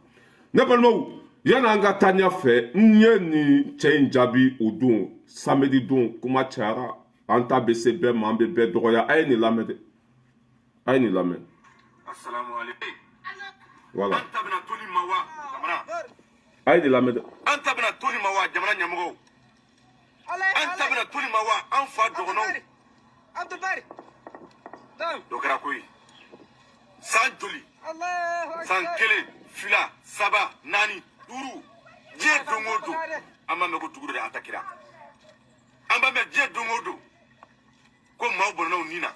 Ne balimaw, yanni an ka taa ɲɛfɛ, n ye nin cɛ in jaabi o don, samedi don. Kuma cayara, an ta bɛ se bɛɛ ma, an bɛ bɛɛ dɔgɔya. A ye nin lamɛn dɛ, a ye nin lamɛn. Voilà, An ta bɛna to nin ma wa, jamana? A ye nin lamɛn dɛ. An ta bɛna to nin ma wa, jamana ɲɛmɔgɔw? An ta bɛna to nin ma wa, an fa dɔgɔnɔw? Abdul Bari. Naam. Dɔ kɛra koyi. San joli? Allahu San akbar. kelen, fila, saba, naani, duuru, diɲɛ don o don an b'a mɛn ko dugu dɔ de atakira. An b'a mɛn diɲɛ don o don ko maaw bɔnna u ni na.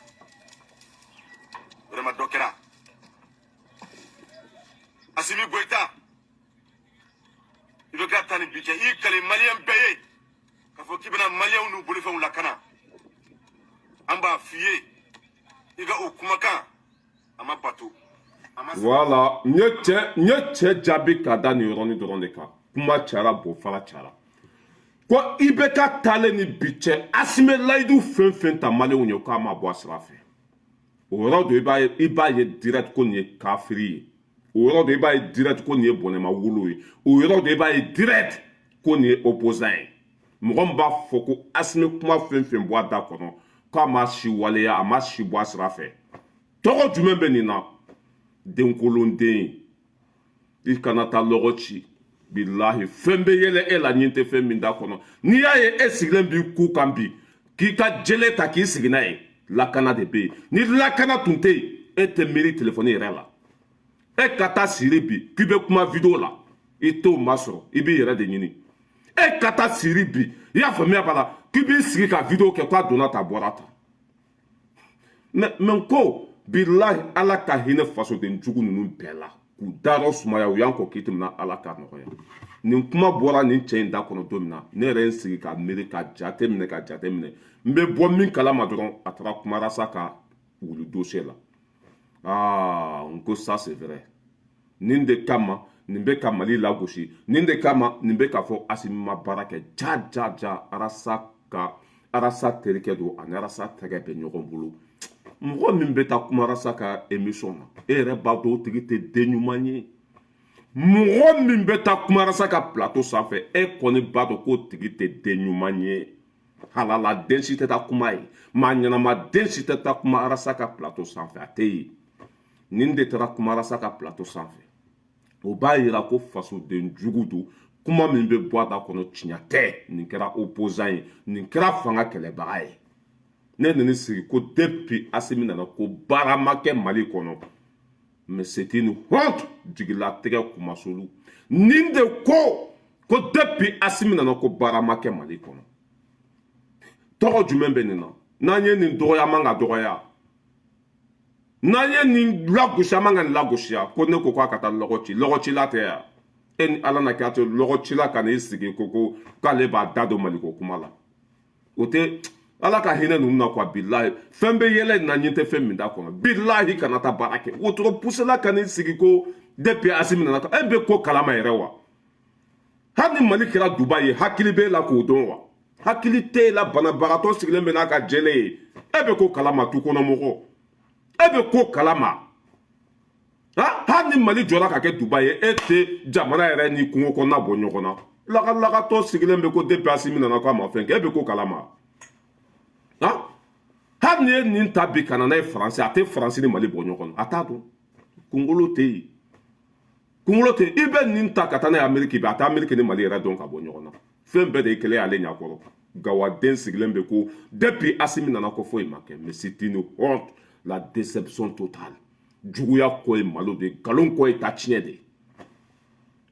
Vraiment, dɔ kɛra. Asimi Goyita, i bɛ k'a ta ni bi cɛ, i kale Maliyɛn bɛɛ ye k'a fɔ k'i bɛna Maliyɛnw n'u bolofɛnw lakana. An b'a f'i ye, i ka o kumakan a ma bato, a ma. Voilà, n ye cɛ jaabi ka da nin yɔrɔnin dɔrɔn de kan. Kuma cayara, bofara cayara ko IBK taalen ni bi cɛ, Asimi layidu fɛn fɛn ta Maliyɛnw ye, k'a ma bɔ a sira fɛ. O yɔrɔ do, i b'a ye direct ko nin ye kafiri ye. O yɔrɔ do, i b'a ye direct ko nin ye bɔnɛma wolo ye. O yɔrɔ do, i b'a ye direct ko nin ye opposant ye. Mɔgɔ min b'a fɔ ko Asimi kuma fɛn fɛn bɔ a da kɔnɔ, k'a ma si waleya, a ma si bɔ a sira fɛ, tɔgɔ jumɛn bɛ nin na? Denkolonden, i kana taa lɔgɔ ci. Bilahi, fɛn bɛ yɛlɛ e la ɲin tɛ fɛn min da kɔnɔ. N'i y'a ye e sigilen b'i ku kan bi, k'i ka jele ta k'i sigi n'a ye, lakana de bɛ yen. Ni lakana tun tɛ yen, e tɛ miiri telefɔni yɛrɛ la. E ka taa siri bi k'i bɛ kuma vidéo la, i t'o masɔrɔ, i b'i yɛrɛ de ɲini. E ka taa siri bi, i y'a faamuya b'a la, k'i b'i sigi ka vidéo kɛ k'a donna ta, bɔra ta. Mais ko bilahi, Ala ka hinɛ fasoden jugu ninnu bɛɛ la k'u dayɔrɔ sumaya. U y'an kɔ k'i tɛmɛna, Ala k'a nɔgɔya. Nin kuma bɔra nin cɛ in da kɔnɔ don min na, ne yɛrɛ ye n sigi ka miiri, ka jate minɛ, ka jate minɛ. N bɛ bɔ min kalama dɔrɔn, a taara kumara sa ka wuli dossier la. Aa, n ko ça c'est vrai, nin de kama nin bɛ ka Mali lagosi, nin de kama nin bɛ k'a fɔ Asimi ma baara kɛ. Ja ja ja, Arasa ka Arasa terikɛ don, ani Arasa tɛgɛ bɛ ɲɔgɔn bolo. Mɔgɔ min bɛ taa kuma Arasa ka émission na, e yɛrɛ b'a dɔn o tigi tɛ den ɲuman ye. Mɔgɔ min bɛ taa kuma Arasa ka plateau sanfɛ, e kɔni b'a dɔn k'o tigi tɛ den ɲuman ye. Halala den si tɛ taa kuma ye, maa ɲɛnama den si tɛ taa kuma Arasa ka plateau sanfɛ, a tɛ yen. Nin de taara kuma Arasa ka plateau sanfɛ, o b'a yira ko fasoden jugu don. Kuma min bɛ bɔ a da kɔnɔ, tiɲɛ tɛ. Nin kɛra opposant ye, nin kɛra fanga kɛlɛbaga ye. Ne nana sigi ko depuis Asimi nana, ko baara ma kɛ Mali kɔnɔ. Mais c'est une honte, jigilatigɛ kumasolu. Nin de ko depuis Asimi nana, ko baara ma kɛ Mali kɔnɔ. Tɔgɔ jumɛn bɛ nin na? N'an ye nin dɔgɔya, man ka dɔgɔya. N'an ye nin lagosi, an man ka nin lagosiya. Ko ne ko k'a ka taa lɔgɔ ci, lɔgɔcila tɛ yan. E ni Ala na kɛ to lɔgɔcila ka n'i sigi ko k'ale b'a da don Maliko kuma la, o tɛ. Ala ka hinɛ ninnu na quoi. Bilahi, fɛn bɛ yɛlɛ nin na ɲin tɛ fɛn min da kɔnɔ. Bilahi, kana taa baara kɛ wotoro pusela ka n'i sigi ko depuis Asimi nana, e bɛ ko kalama yɛrɛ wa? Hali ni Mali kɛra Dubayi ye, hakili b'e la k'o dɔn wa? Hakili t'e la. Banabagatɔ sigilen bɛ n'a ka jɛlen ye, e bɛ ko kalama? Tu kɔnɔ mɔgɔ, e bɛ ko kalama? Ha, hali ni Mali jɔra ka kɛ Dubayi ye, e tɛ jamana yɛrɛ ni kungo kɔnɔna bɔ ɲɔgɔn na. Lagalagatɔ sigilen bɛ ko depuis Asimi nana, ko a ma fɛn kɛ. E bɛ ko kalama? Ha, hali ni ye nin ta bi ka na n'a ye Faransi, a tɛ Faransi ni Mali bɔ ɲɔgɔn na, a t'a dɔn. Kunkolo tɛ yen, kunkolo tɛ yen. I bɛ nin ta ka taa n'a ye Ameriki bi, a tɛ Ameriki ni Mali yɛrɛ dɔn ka bɔ ɲɔgɔn na. Fɛn bɛɛ de ye kelen y'ale ɲɛkɔrɔ. Gawaden sigilen bɛ ko depuis Asimi nana, ko foyi ma kɛ. Mais c'est une honte, la déception totale. Juguya kɔ ye malo de ye, nkalon kɔ ye ta tiɲɛ de ye.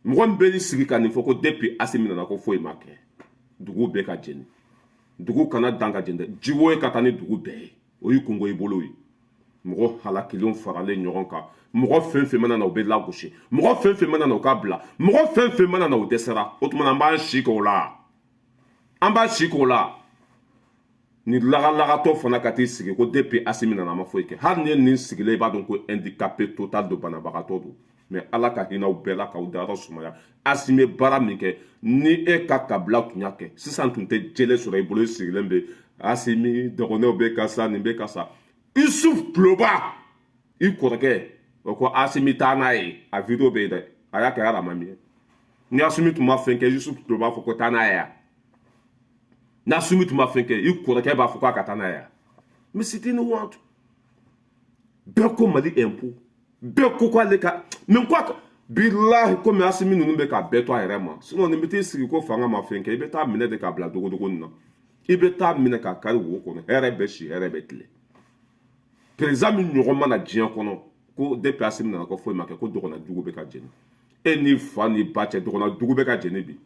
Mɔgɔ min bɛ sigi ka nin fɔ ko depuis Asimi nana, ko foyi ma kɛ, dugu bɛɛ ka jeni. Dugu kana dan ka jeni dɛ, jiwo ye ka taa ni dugu bɛɛ ye, o y'i kungo i bolo ye. Mɔgɔ halakilenw faralen ɲɔgɔn kan, mɔgɔ fɛn fɛn mana na, u bɛ lagosi. Mɔgɔ fɛn fɛn mana na, u ka bila. Mɔgɔ fɛn fɛn mana na, u dɛsɛra. O tuma, an b'an si k'o la, an b'an si k'o la. Ni lagalagatɔ fana ka t'i sigi ko depuis Asimi nana, a ma foyi kɛ. Hali ni ye nin sigilen, i b'a dɔn ko handicapé total don, banabagatɔ don. Mais Ala ka hinɛ aw bɛɛ la k'aw dayɔrɔ sumaya. Asimi ye baara min kɛ, ni e ka kabila tun y'a kɛ sisan, tun tɛ jele sɔrɔ i bolo. I sigilen bɛ Asimi dɔgɔnɛw bɛ ka sa, nin bɛ ka sa. Isuf Kuloba, i kɔrɔkɛ o ko Asimi taa n'a ye, a vidéo bɛ yen dɛ, a y'a kɛ hali a ma miɲɛ. Ni Asimi tun ma fɛn kɛ, Yusuf Kuloba fɔ ko taa n'a ye yan. Ni Asimi tun ma fɛn kɛ, i kɔrɔkɛ b'a fɔ k'a ka taa n'a ye yan. Mais c'est une honte. Bɛɛ ko Mali impôt, bɛɛ ko k'ale ka mais quoi. Bilahi, komi Asimi ninnu bɛ ka bɛɛ to a yɛrɛ ma. Sinon nin bɛ t'i sigi ko fanga ma fɛn kɛ, i bɛ taa minɛ de k'a bila dogodogo nin na. I bɛ taa minɛ k'a kari wo kɔnɔ. Hɛrɛ bɛ si, hɛrɛ bɛ tile. Président min ɲɔgɔn mana diɲɛ kɔnɔ ko depuis Asimi nana, ko foyi ma kɛ, ko dɔgɔnna dugu bɛ ka jeni. E ni fa ni ba cɛ, dɔgɔnna dugu bɛ ka jeni bi.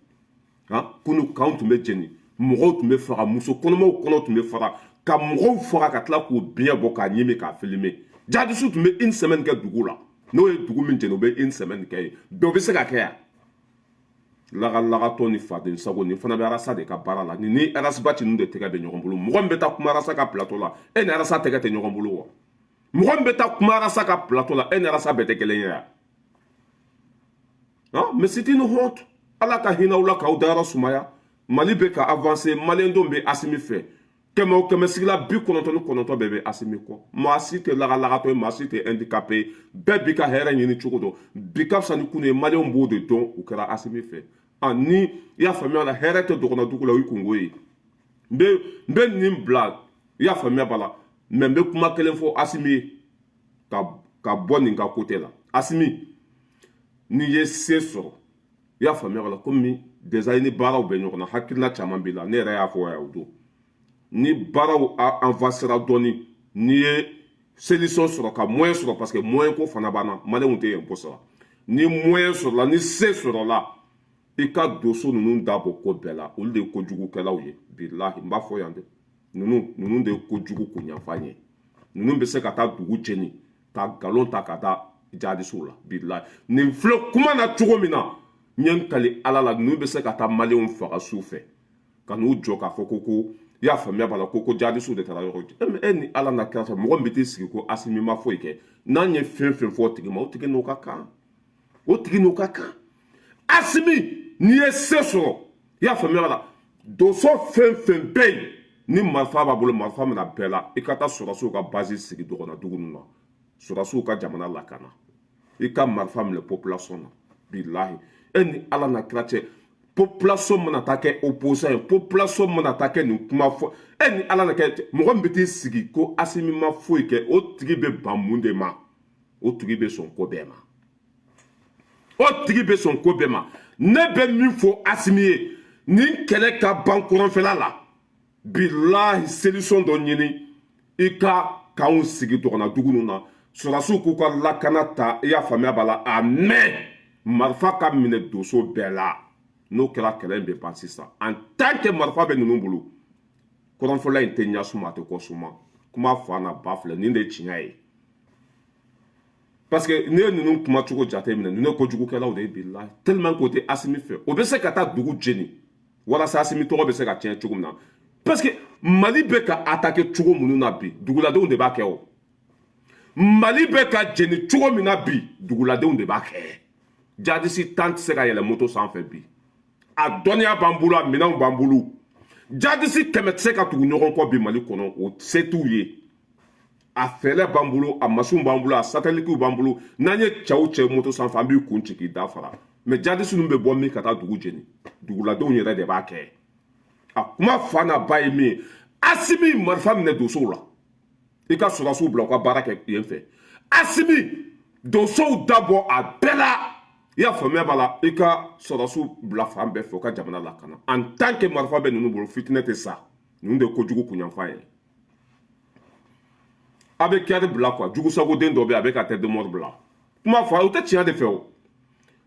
Han, kunu kanw tun bɛ jeni, mɔgɔw tun bɛ faga, muso kɔnɔmaw kɔnɔ tun bɛ faga, ka mɔgɔw faga ka tila k'u biɲɛ bɔ k'a ɲimi k'a filmer. Jadisiw tun bɛ une semaine kɛ dugu la. N'o ye dugu min jeni, u bɛ une semaine kɛ yen. Bɛɛ bɛ se ka kɛ yan. Lagalagatɔ ni faden sago, nin fana bɛ Arasa de ka baara la. Nin ni Arasiba ninnu de tɛgɛ bɛ ɲɔgɔn bolo. Mɔgɔ min bɛ taa kuma Arasa ka plateau la, e ni Arasa tɛgɛ tɛ ɲɔgɔn bolo wa? Mɔgɔ min bɛ taa kuma Arasa ka plateau la, e ni Arasa bɛɛ tɛ kelen ye yan? Ah, mais c'est une honte. Ala ka hinɛ aw la k'aw dayɔrɔ sumaya. Mali bɛ ka avancer, maliyɛndenw bɛ Asimi fɛ. Kɛmɛ o kɛmɛ sigila, 99 bɛɛ bɛ Asimi kɔ. Maa si tɛ lagalagatɔ ye, maa si tɛ handicapé ye. Bɛɛ b'i ka hɛrɛ ɲini cogo dɔn. Bi ka fisa ni kunu ye, maliyɛnw b'o de dɔn. U kɛra Asimi fɛ. Ah, ni i y'a faamuya la, hɛrɛ tɛ dɔgɔnɔ dugu la, o y'i kungo ye. N bɛ nin bila, i y'a faamuya b'a la. Mais n bɛ kuma kelen fɔ Asimi ye ka bɔ nin ka côté la. Asimi, n'i ye se sɔrɔ, i y'a faamuya b'a la, komi déjà i ni baaraw bɛ ɲɔgɔn na, hakilina caman b'i la. Ne yɛrɛ y'a fɔ yan o don, ni baaraw avancera dɔɔni, n'i ye solution sɔrɔ ka moyen sɔrɔ, parce que moyen ko fana b'an na, maliyɛnw tɛ impôt sara. Ni moyen sɔrɔla, ni se sɔrɔla, i ka doso ninnu dabɔ ko bɛɛ la. Olu de ye kojugukɛlaw ye. Bilahi, n b'a fɔ yan dɛ, ninnu de ye kojugu kunyanfan ye. Ninnu bɛ se ka taa dugu jeni ka nkalon ta ka da jadisiw la. Bilahi, nin filɛ kuma na cogo min na, n ye n kali Ala la, ninnu bɛ se ka taa maliyɛnw faga su fɛ ka n'u jɔ k'a fɔ ko i y'a faamuya b'a la, ko jadisiw de taara yɔrɔ. E ni Ala na kira fɛ, mɔgɔ min bɛ t'i sigi ko Asimi ma foyi kɛ, n'an ye fɛn fɛn fɔ o tigi ma, o tigi n'o ka kan, o tigi n'o ka kan. Asimi, n'i ye se sɔrɔ, i y'a faamuya b'a la, donso fɛn fɛn bɛ yen ni marifa b'a bolo, marifa mina bɛɛ la. I ka taa sɔrɔdasiw ka base sigi dɔgɔnna dugu ninnu na, sɔrɔdasiw ka jamana lakana. I ka marifa minɛ population na. Bilahi, e ni Ala na kira cɛ, population mana taa kɛ opposant ye, population mana taa kɛ nin kuma fɔ, e ni Ala na kɛ, mɔgɔ min bɛ t'i sigi ko Asimi ma foyi kɛ, o tigi bɛ ban mun de ma? O tigi bɛ sɔn ko bɛɛ ma, o tigi bɛ sɔn ko bɛɛ ma. Ne bɛ min fɔ Asimi ye, nin kɛlɛ ka ban kɔrɔnfɛla la, bilahi, solution dɔ ɲini, i ka k'anw sigi dɔgɔnna dugu ninnu na, sɔrɔdasiw k'u ka lakana ta. I y'a faamuya b'a la, a mɛn marifa ka minɛ donso bɛɛ la. N'o kɛra, kɛlɛ in bɛ ban sisan. En tant que marifa bɛ ninnu bolo, kɔrɔnfɛla in tɛ ɲɛ suma, a tɛ kɔ suma. Kuma fa na ba filɛ, nin de ye tiɲɛ ye. Parce que ne ye ninnu kuma cogo jateminɛ, ninnu ye kojugukɛlaw de ye. Bilahi, tellement k'o tɛ Asimi fɛ, o bɛ se ka taa dugu jeni walasa Asimi tɔgɔ bɛ se ka tiɲɛ cogo min na. Parce que Mali bɛ ka attaquer cogo minnu na bi, duguladenw de b'a kɛ. O Mali bɛ ka jeni cogo min na bi, duguladenw de b'a kɛ. Jadisi 10 tɛ se ka yɛlɛ moto sanfɛ bi. A dɔnniya b'an bolo, a minɛnw b'an bolo. Jadisi 100 tɛ se ka tugu ɲɔgɔn kɔ bi Mali kɔnɔ, o se t'u ye. A fɛɛrɛ b'an bolo, a masiw b'an bolo, a satelitew b'an bolo. N'an ye cɛw cɛ moto sanfɛ, an b'i kun ci k'i da fara. Mais jadisi ninnu bɛ bɔ min ka taa dugu jeni, duguladenw yɛrɛ de b'a kɛ. A kuma fa n'a ba ye min ye, Asimi, marifa minɛ donsow la, i ka sɔrɔdasiw bila u ka baara kɛ yen fɛ. Asimi, donsow dabɔ a bɛɛ la, i y'a faamuya b'a la, i ka sɔrɔdasiw bila fan bɛɛ fɛ, u ka jamana lakana. En tant que marifa bɛ ninnu bolo, fitinɛ tɛ sa. Ninnu de ye kojugu kunyanfan ye. A bɛ kɛri bila quoi, jugusagoden dɔ bɛ yen, a bɛ ka tête de mort bila. Kuma fɔ, o tɛ tiɲɛ de fɛ. O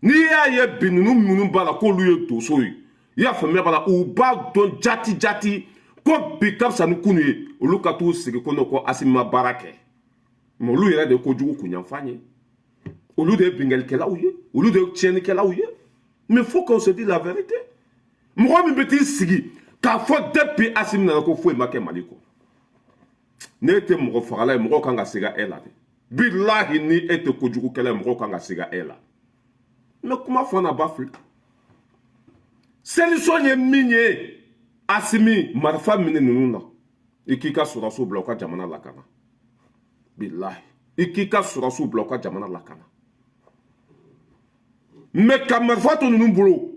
n'i y'a ye bi, ninnu minnu b'a la k'olu ye donso ye, i y'a faamuya b'a la, u b'a dɔn jati jati ko bi ka fisa ni kunu ye. Olu ka t'u sigi ko ne ko Asimi ma baara kɛ. Mais olu yɛrɛ de ye kojugu kunyanfan ye, olu de ye bingalikɛlaw ye, olu de ye tiɲɛnikɛlaw ye. Mais faut qu'on se dise la vérité. Mɔgɔ min bɛ t'i sigi k'a fɔ depuis Asimi nana ko foyi ma kɛ Mali kɔ, n'e tɛ mɔgɔ fagala ye, mɔgɔw kan ka siga e la dɛ. Bilahi, ni e tɛ kojugukɛla ye, mɔgɔw kan ka siga e la. Mais kuma fɔ na ba fili. Solution ye min ye, Asimi, marifa minɛ ninnu na, i k'i ka sɔrɔsiw bila u ka jamana lakana. Bilahi, i k'i ka sɔrɔsiw bila u ka jamana lakana. Mais ka marifa to ninnu bolo,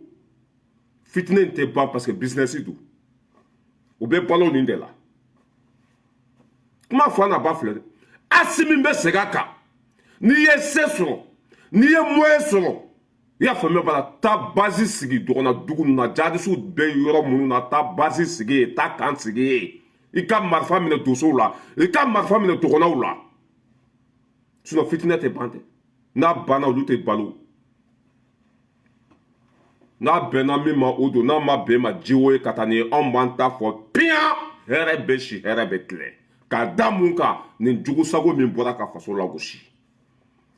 fitinɛ in tɛ ban, parce que business don, u bɛ balo nin de la. Kuma fɔ n'a ba filɛ dɛ. Asimi bɛ segin a kan. N'i ye se sɔrɔ, n'i ye moyen sɔrɔ, i y'a faamuya b'a la, taa base sigi dɔgɔnna dugu ninnu na, jadisiw bɛ yɔrɔ minnu na, taa base sigi yen, taa camp sigi yen, i ka marifa minɛ dosow la, i ka marifa minɛ dɔgɔnnaw la. Sinon fitinɛ tɛ ban dɛ. N'a banna, olu tɛ balo. N'a bɛnna min ma, o don. N'a ma bɛn ma, jiwo ye ka taa ni ye. Anw b'an ta fɔ piyan. Hɛrɛ bɛ si, hɛrɛ bɛ tilɛ. K'a da mun kan? Nin jugusago min bɔra ka faso lagosi,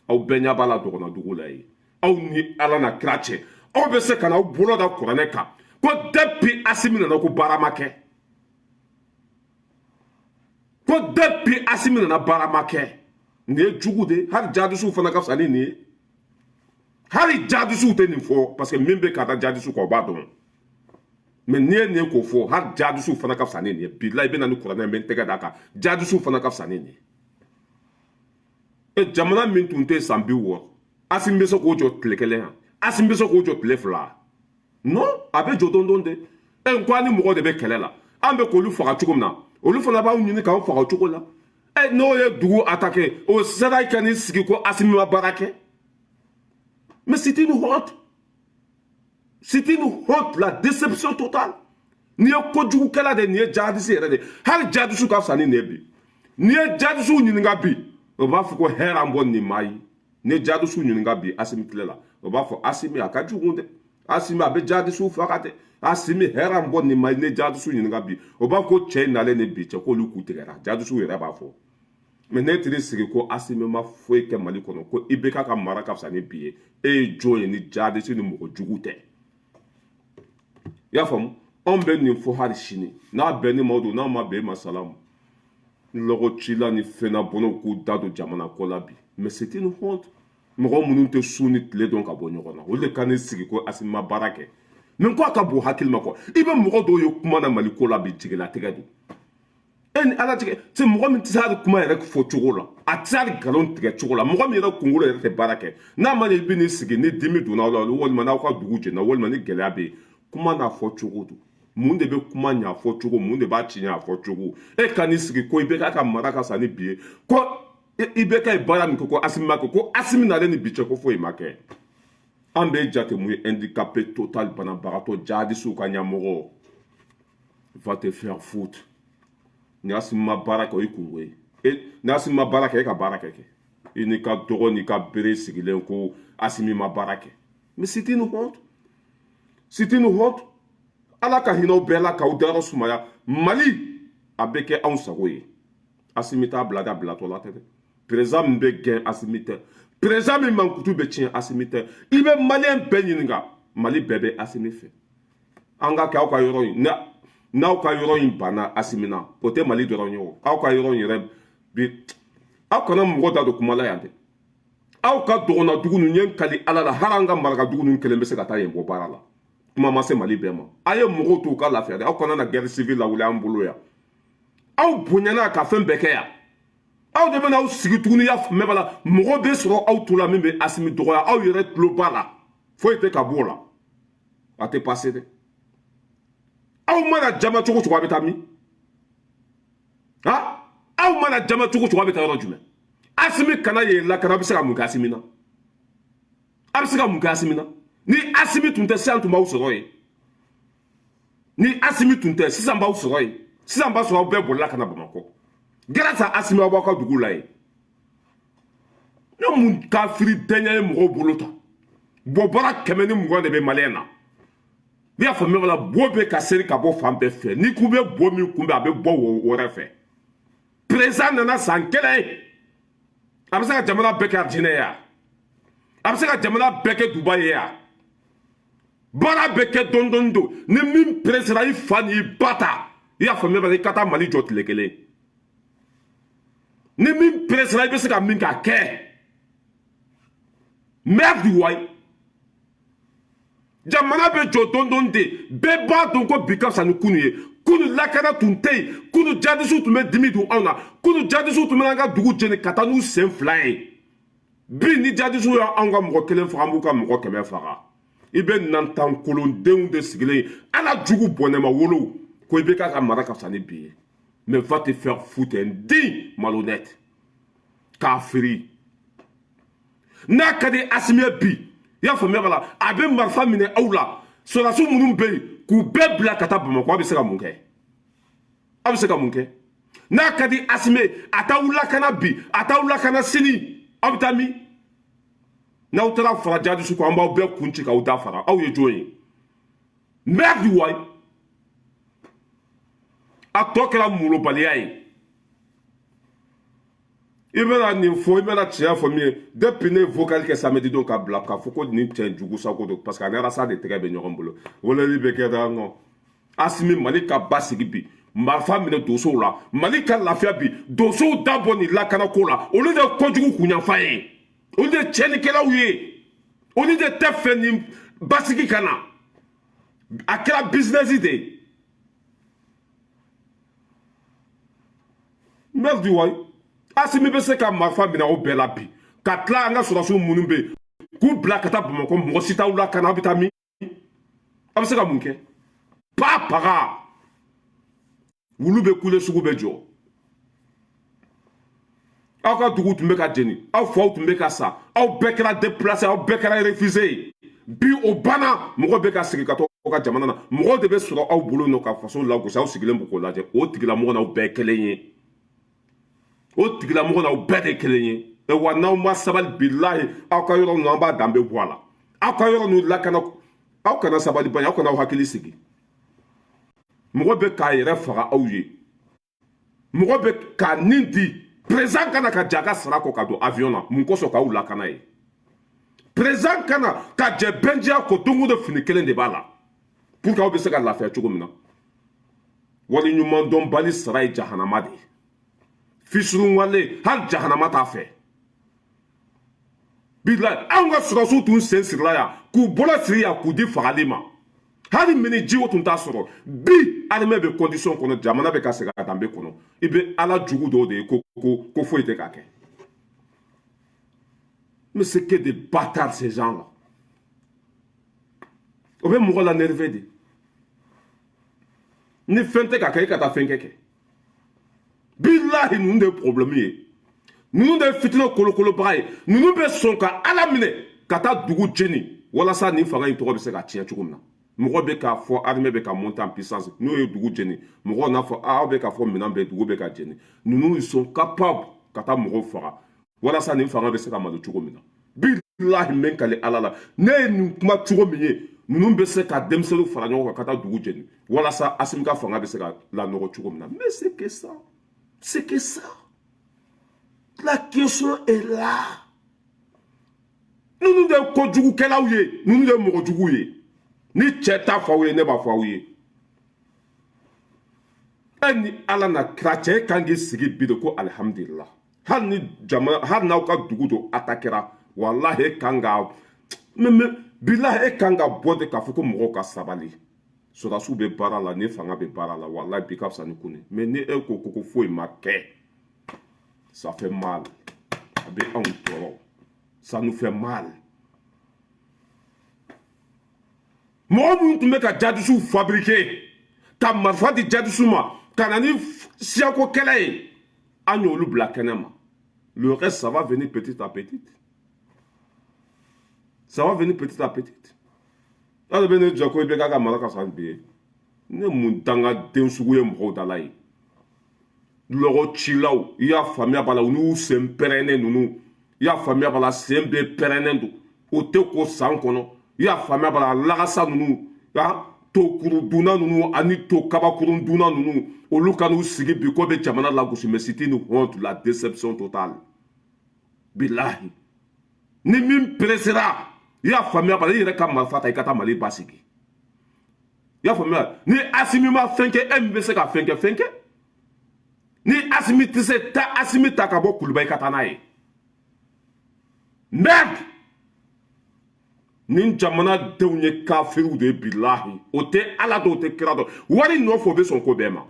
aw bɛɛ ɲɛ b'a la dɔgɔnna dugu la yen. Aw ni Ala na kira cɛ, aw bɛ se ka na aw bolo da kuranɛ kan ko depuis Asimi nana ko baara ma kɛ, ko depuis Asimi nana baara ma kɛ. Nin ye jugu de. Hali jadisiw fana ka fisa ni nin ye. Hali jadisiw tɛ nin fɔ, parce que min bɛ ka da jadisiw kan, o b'a dɔn. Mais n'i ye nin ye k'o fɔ, hali jadisiw fana ka fisa ni nin ye. Bilahi, i bɛ na ni kuranɛ, n bɛ n tɛgɛ d'a kan, jadisiw fana ka fisa ni nin ye. E, jamana min tun tɛ san 60, Asimi bɛ se k'o jɔ tile kelen yan? Asimi bɛ se k'o jɔ tile 2? Non, a bɛ jɔ dɔɔni dɔɔni de. E, n ko an ni mɔgɔ de bɛ kɛlɛ la, an bɛ k'olu faga cogo min na, olu fana b'anw ɲini k'anw faga o cogo la. E, n'o ye dugu attaqué, o sera ka n'i sigi ko Asimi ma baara kɛ. Mais c'est une honte, c'est une honte, la déception totale. N'i ye kojugukɛla de, nin ye jihadiste yɛrɛ de. Hali jihadiste ka fisa ni nin ye bi. N'i ye jihadiste ɲininka bi, o b'a fɔ ko hɛrɛ an bɔ nin maa ye. N'i ye jihadiste ɲininka bi Asimi tile la, o b'a fɔ Asimi a ka jugu dɛ, Asimi a bɛ jihadiste faga dɛ, Asimi hɛrɛ an bɔ nin maa ye. N'i ye jihadiste ɲininka bi, o b'a fɔ ko cɛ in nalen ni bi cɛ, k'olu k'u tigɛra. Jihadiste yɛrɛ b'a fɔ. Mais ne tiri sigi ko Asimi ma foyi kɛ Mali kɔnɔ, ko IBK ka mara ka fisa ni bi ye, e ye jɔn ye ni jihadiste ni mɔgɔ jugu tɛ? I y'a faamu? Anw bɛ nin fɔ hali sini. N'a bɛn ni ma don, n'a ma bɛn ma, salamu. Lɔgɔcila ni fɛnnabɔnw k'u da don jamana ko la bi. Mais c'est une honte. Mɔgɔ minnu tɛ su ni tile dɔn ka bɔ ɲɔgɔn na, olu de ka n'i sigi ko Asimi ma baara kɛ. Mais ko a ka bon hakili ma quoi. I bɛ mɔgɔ dɔw ye kuma na Mali ko la bi, jigilatigɛ don. E ni Ala tigɛ se, mɔgɔ min tɛ se hali kuma yɛrɛ fɔ cogo la, a tɛ se hali nkalon tigɛ cogo la, mɔgɔ min yɛrɛ kunkolo yɛrɛ tɛ baara kɛ, n'a ma ɲɛ i bɛ n'i sigi ni dimi donna aw la, walima n'aw ka dugu jɛna, walima ni gɛlɛya bɛ yen, kuma n'a fɔ cogo don. Mun de bɛ kuma ɲa fɔ cogo? Mun de b'a ci ɲa fɔ cogo? E ka n'i sigi ko IBK ka mara ka sa ni bi ye, ko IBK ye baara min kɛ, ko Asimi ma kɛ, ko Asimi nalen ni bi cɛ, ko foyi ma kɛ. An bɛ jate mun ye? Handicapé total, banabagatɔ, jihadisiw ka ɲɛmɔgɔ. Va te faire foutre. Ni Asimi ma baara kɛ, o ye kungo ye. E, ni Asimi ma baara kɛ, e ka baara kɛ. I n'i ka dɔgɔ n'i ka bere sigilen ko Asimi ma baara kɛ. Mais c'est une honte, c'est une honte. Ala ka hinɛ aw bɛɛ la k'aw dayɔrɔ sumaya. Mali a bɛ kɛ anw sago ye. Asimi t'a bila da bilatɔ la tɛ dɛ. Président min bɛ gɛn, Asimi tɛ. Président min mankutu bɛ tiɲɛ, Asimi tɛ. I bɛ maliyɛn bɛɛ ɲininka, Mali bɛɛ bɛ Asimi fɛ. An ka kɛ aw ka yɔrɔ in, n'aw ka yɔrɔ in banna Asimi na, o tɛ Mali dɔrɔn ye o. Aw ka yɔrɔ in yɛrɛ bi, aw kana mɔgɔ da don kuma la yan dɛ. Aw ka dɔgɔnna dugu ninnu ye, n kali Ala la, hali an ka maraka dugu ninnu kelen bɛ se ka taa yen bɔ baara la. Kuma ma se Mali bɛɛ ma. A ye mɔgɔw to u ka lafiya dɛ. Aw kana na guerre civile lawuli an bolo yan. Aw bonyana ka fɛn bɛɛ kɛ yan, aw de bɛna aw sigi tuguni. Ya faamuya b'a la, mɔgɔ bɛ sɔrɔ aw to la min bɛ Asimi dɔgɔya, aw yɛrɛ tulo b'a la, foyi tɛ ka bɔ o la. A tɛ passer dɛ. Aw mana jama cogo cogo, a bɛ taa min ha? Aw mana jama cogo cogo, a bɛ taa yɔrɔ jumɛn? Asimi kana yen lakana, a bɛ se ka mun kɛ Asimi na? A bɛ se ka mun kɛ Asimi na? Ni Asimi tun tɛ, sisan tun b'aw sɔrɔ yen. Ni Asimi tun tɛ, sisan b'aw sɔrɔ yen. Sisan b'a sɔrɔ aw bɛɛ bolila ka na Bamakɔ. Grâce à Asimi, aw b'aw ka dugu la yen. Ne mun kafiri dɛɲɛ ye mɔgɔw bolo ta bɔn? Baara 120 de bɛ maliyɛn na. N'i y'a faamuya la, bo bɛ ka seri ka bɔ fan bɛɛ fɛ. N'i ko bɛ bo min kunbɛn, a bɛ bɔ wo wɛrɛ fɛ. Président nana san kelen. A bɛ se ka jamana bɛɛ kɛ Arijinɛ ye wa? A bɛ se ka jamana bɛɛ kɛ Dubayi ye wa? Baara bɛ kɛ dɔɔni dɔɔni don. Ni min peresera, i fa n'i ba ta, i y'a faamuya, i ka taa Mali jɔ tile kelen. Ni min peresera, i bɛ se ka min k'a kɛ. Merde wayi. Jamana bɛ jɔ dɔɔni dɔɔni de. Bɛɛ b'a dɔn ko bi ka fisa ni kunu ye. Kunu lakana tun tɛ yen. Kunu jadisiw tun bɛ dimi don anw na. Kunu jadisiw tun bɛ an ka dugu jeni ka taa n'u sen fila ye. Bi ni jadisiw y'anw ka mɔgɔ kelen faga, an b'u ka mɔgɔ 100 faga. I bɛ nantankolondenw de sigilen ye, ala jugu bɔnɛma wolo ko i bɛ k'a ka mara ka fisa ni bi ye. Mais va te faire foutre, indigne, malhonnête, kafiri. N'a ka di Asimi ye bi, i y'a faamuya b'a la, a bɛ marifa minɛ aw la. Sɔrɔdasi minnu bɛ yen, k'u bɛɛ bila ka taa Bamakɔ, a bɛ se ka mun kɛ? A bɛ se ka mun kɛ? N'a ka di Asimi ye, a t'aw lakana bi, a t'aw lakana sini, aw bɛ taa min? N'aw taara fara jadisiw kan, an b'aw bɛɛ kun ci k'aw da fara. Aw ye jɔn ye? Merde wayi. A tɔ kɛra molobaliya ye. I bɛna nin fɔ, i bɛna tiɲɛ fɔ min ye. Depuis ne ye vocal kɛ samedi don ka bila k'a fɔ ko nin cɛ jugu sago don, parce que a ni Arasa de tɛgɛ bɛ ɲɔgɔn bolo, weleli bɛ kɛ dɔrɔn. Nɔ Asimi, Mali ka basigi bi, marifa minɛ donsow la. Mali ka lafiya bi, donsow da bɔ nin lakanako la. Olu de ye kojugu kunyanfan ye, olu de ye tiɲɛnikɛlaw ye, olu de tɛ fɛ nin basigi ka na. A kɛra business de ye. Merde wayi. Asimi bɛ se ka marifa minɛ aw bɛɛ la bi, ka tila an ka sɔrɔdasiw minnu bɛ yen, k'u bila ka taa Bamakɔ, mɔgɔ si t'aw la ka na. Aw bɛ taa min? Aw bɛ se ka mun kɛ? Pa paga wulu bɛ kule, sugu bɛ jɔ. Aw ka dugu tun bɛ ka jeni, aw faw tun bɛ ka sa, aw bɛɛ kɛra déplacé, aw bɛɛ kɛra refusé ye. Bi o banna, mɔgɔ bɛ ka segin ka to aw ka jamana na. Mɔgɔw de bɛ sɔrɔ aw bolo nɔ ka faso lagosi. Aw sigilen b'o k'o lajɛ. O tigilamɔgɔ n'aw bɛɛ kelen ye, o tigilamɔgɔ n'aw bɛɛ de kelen ye. Wa n'aw ma sabali, bilahi, aw ka yɔrɔ ninnu, an b'a danbe bɔ a la. Aw ka yɔrɔ ninnu lakana, aw kana sabali ban, aw kana aw hakili sigi. Mɔgɔ bɛ k'a yɛrɛ faga aw ye, mɔgɔ bɛ k'a nin di président kana ka jɛ a ka sara kɔ ka don avion na. Mun kosɔn? K'aw lakana ye. Président kana ka jɛ bɛnjiya kɔ, don o don fini kelen de b'a la, pour que aw bɛ se ka lafiya cogo min na. Wali ɲuman dɔnbali sara ye jahanama de ye. Fisurunwale, hali jahanama t'a fɛ. Bilahi, anw ka sɔrɔdasiw tun sen sirila yan, k'u bolo siri yan, k'u di fagali ma. Hali mini jiw tun t'a sɔrɔ. Bi armée bɛ condition kɔnɔ, jamana bɛ ka segin a danbe kɔnɔ. I bɛ ala jugu dɔw de ye ko ko ko foyi tɛ ka kɛ. Mais c'est que des bâtards, ces gens-là. O bɛ mɔgɔ la nerveux de. Ni fɛn tɛ ka kɛ, i ka taa fɛn kɛ kɛ. Bilahi, ninnu de ye problème ye, ninnu de ye fitinɛ kolokolobaga ye. Ninnu bɛ sɔn ka ala minɛ ka taa dugu jeni walasa nin fanga in tɔgɔ bɛ se ka tiɲɛ cogo min na. Mɔgɔ bɛ k'a fɔ armée bɛ ka monter en puissance, n'o ye dugu jeni. Mɔgɔw n'a fɔ aw bɛ k'a fɔ minɛn bɛ dugu bɛ ka jeni. Ninnu, ils sont capables ka taa mɔgɔw faga walasa nin fanga bɛ se ka malo cogo min na. Bilahi, n bɛ n kali ala la, ne ye nin kuma cogo min ye, ninnu bɛ se ka denmisɛnninw fara ɲɔgɔn kan ka taa dugu jeni walasa Asimi ka fanga bɛ se ka lanɔgɔ cogo min na. Mais c'est que ça, c'est que ça, la question est là. Ninnu de ye kojugukɛlaw ye, ninnu de ye mɔgɔjuguw ye. Ni cɛ t'a fɔ aw ye, ne b'a fɔ aw ye. E ni ala na kira cɛ kan k'i sigi bi de ko alihamudulila. Hali ni jamana, hali n'aw ka dugu dɔ atakɛra, walahi e kan ka mɛ, bilahi e kan ka bɔ de k'a fɔ ko mɔgɔw ka sabali, sɔrɔdasiw bɛ baara la, ni fanga bɛ baara la. Walahi bi ka fisa ni kun ye. Mais ni e ko ko foyi ma kɛ, ça fait mal. A bɛ anw tɔɔrɔ, ça nous fait mal. Mɔgɔ minnu tun bɛ ka jadisiw fabriquer, ka marifa di jadisiw ma, ka na ni siyako kɛlɛ ye, an y'olu bila kɛnɛ ma. Le reste, ça va venir petit à petit, ça va venir petit à petit. Hali bɛ ne jɔ ko i bɛ k'a ka mara ka fisa bi ye. Ne mun dangaden sugu ye mɔgɔw da la ye? Lɔgɔ cilaw, i y'a faamuya b'a la, u n'u sen pɛrɛnnen ninnu, i y'a faamuya b'a la, sen bɛɛ pɛrɛnnen don, o tɛ ko san kɔnɔ. I y'a faamuya b'a la, lagasa ninnu, tokuru dunna ninnu ani to kabakuru dunna ninnu, olu ka n'u sigi bi ko bɛ jamana lagosi. Mais c'est une honte, la déception totale. Bilahi, ni min peresera, i y'a faamuya bala, i yɛrɛ ka marifa ta, i ka taa Mali basigi. I y'a faamuya? Ni Asimi ma fɛn kɛ, e min bɛ se ka fɛn kɛ, fɛn kɛ. Ni Asimi tɛ se, taa Asimi ta ka bɔ Kuluba, i ka taa n'a ye. Merde, nin jamanadenw ye kafiriw de ye. Bilahi, o tɛ Ala dɔn, o tɛ kira dɔn. Wari nɔfɛ, o bɛ sɔn ko bɛɛ ma.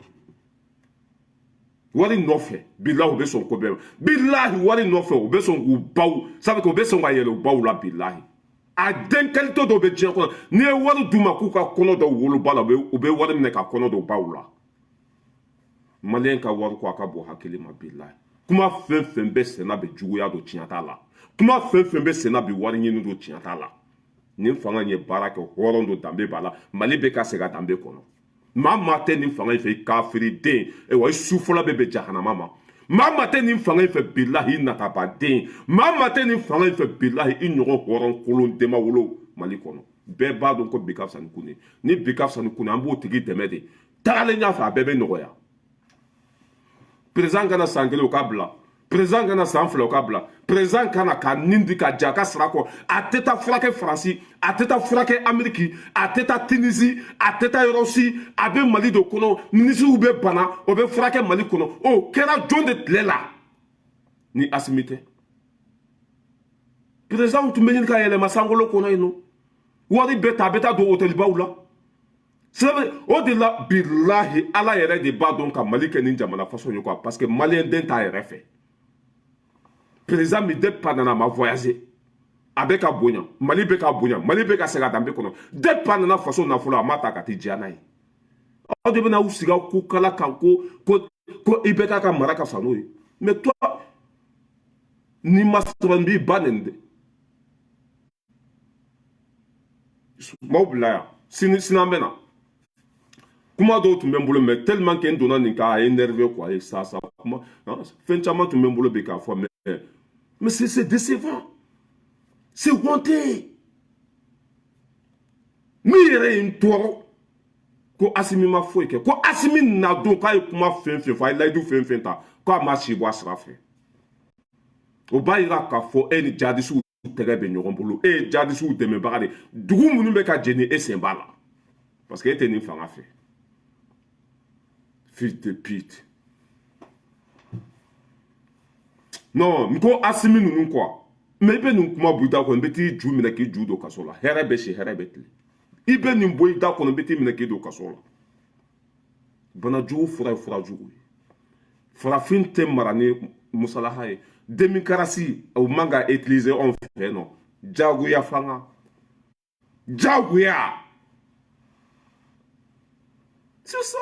Wari nɔfɛ, bilahi, u bɛ sɔn ko bɛɛ ma. Bilahi, wari nɔfɛ, u bɛ sɔn k'u baw sabu u bɛ sɔn ka yɛlɛ u baw la. Bilahi, a den qualité dɔw bɛ diɲɛ kɔnɔ, n'i ye wari d'u ma k'u ka kɔnɔ dɔw woloba la, u bɛ wari minɛ ka kɔnɔ dɔw baw la. Maliyɛn ka wari ko a ka bon hakili ma. Bilahi, kuma fɛn fɛn bɛ senna bi, juguya don, tiɲɛ t'a la. Kuma fɛn fɛn bɛ senna bi, wari ɲini don, tiɲɛ t'a la. Nin fanga in ye baara kɛ, hɔrɔn don, danbe b'a la. Mali bɛ ka segin a danbe kɔnɔ. Maa maa tɛ nin fanga in fɛ, i kafiriden, wa i su fɔlɔ bɛ bɛn jahanama ma. Maa maa tɛ nin fanga in fɛ, bilahi, i natabaden. Maa maa tɛ nin fanga in fɛ, bilahi, i ɲɔgɔn hɔrɔn kolon denma wolo Mali kɔnɔ. Bɛɛ b'a dɔn ko bi ka fisa ni kun ye. Ni bi ka fisa ni kun ye, an b'o tigi dɛmɛ de. Tagalen ɲɛfɛ, a bɛɛ bɛ nɔgɔya. Président kana san 1, o ka bila. Président kana san 2, o ka bila. Président kana ka nin di ka ja a ka sara kɔ. A tɛ taa furakɛ Faransi, a tɛ taa furakɛ Ameriki, a tɛ taa Tunisie, a tɛ taa yɔrɔ si. A bɛ Mali de kɔnɔ. Minisiriw bɛ bana, o bɛ furakɛ Mali kɔnɔ. O kɛra jɔn de tile la ni Asimi tɛ? Président tun bɛ ɲini ka yɛlɛma sankolo kɔnɔ yen nɔ, wari bɛɛ ta, a bɛ taa don hôtelibaw la. O de la, bilahi, Ala yɛrɛ de b'a dɔn ka Mali kɛ nin jamana façon ye quoi, parce que maliyɛn den t'a yɛrɛ fɛ. Président min, depuis a nana, a ma voyager. A bɛ ka bonya, Mali bɛ ka bonya, Mali bɛ ka segin a danbe kɔnɔ. Depuis a nana, faso nafolo, a ma ta ka t'i diya n'a ye. Aw de bɛna aw sigi aw ko kala kan ko ko ko i bɛ k'a ka mara ka fisa n'o ye. Mais toi, n'i ma sabali, n b'i ba nɛni dɛ. M'aw bila yan, sini sini an bɛ na. Kuma dɔw tun bɛ n bolo, mais tellement que n donna nin kan, a ye énervé quoi. Ye sa sa kuma fɛn caman tun bɛ n bolo bi k'a fɔ, mais c'est décevant, c'est honteux. Min yɛrɛ ye n tɔɔrɔ, ko Asimi ma foyi kɛ, ko Asimi na don k'a ye kuma fɛn fɛn fɔ, a ye layidu fɛn fɛn ta, k'a ma si bɔ a sira fɛ. O b'a yira k'a fɔ e ni jadisiw tɛgɛ bɛ ɲɔgɔn bolo. E ye jadisiw dɛmɛbaga de. Dugu minnu bɛ ka jeni, e sen b'a la, parce que e tɛ nin fanga fɛ. Fils de pute. Non, n ko Asimi ninnu quoi. Mais i bɛ nin kuma bɔ i da kɔnɔ, n bɛ t'i ju minɛ k'i ju don kaso la. Hɛrɛ bɛ si, hɛrɛ bɛ tile. I bɛ nin bɔ i da kɔnɔ, n bɛ t'i minɛ k'i don kaso la. Bana jugu fura ye fura jugu ye. Farafin tɛ mara ni musalaha ye. Démocratie, o man ka utiliser anw fɛ yen nɔ. Jagoya fanga, jagoya, c'est ça.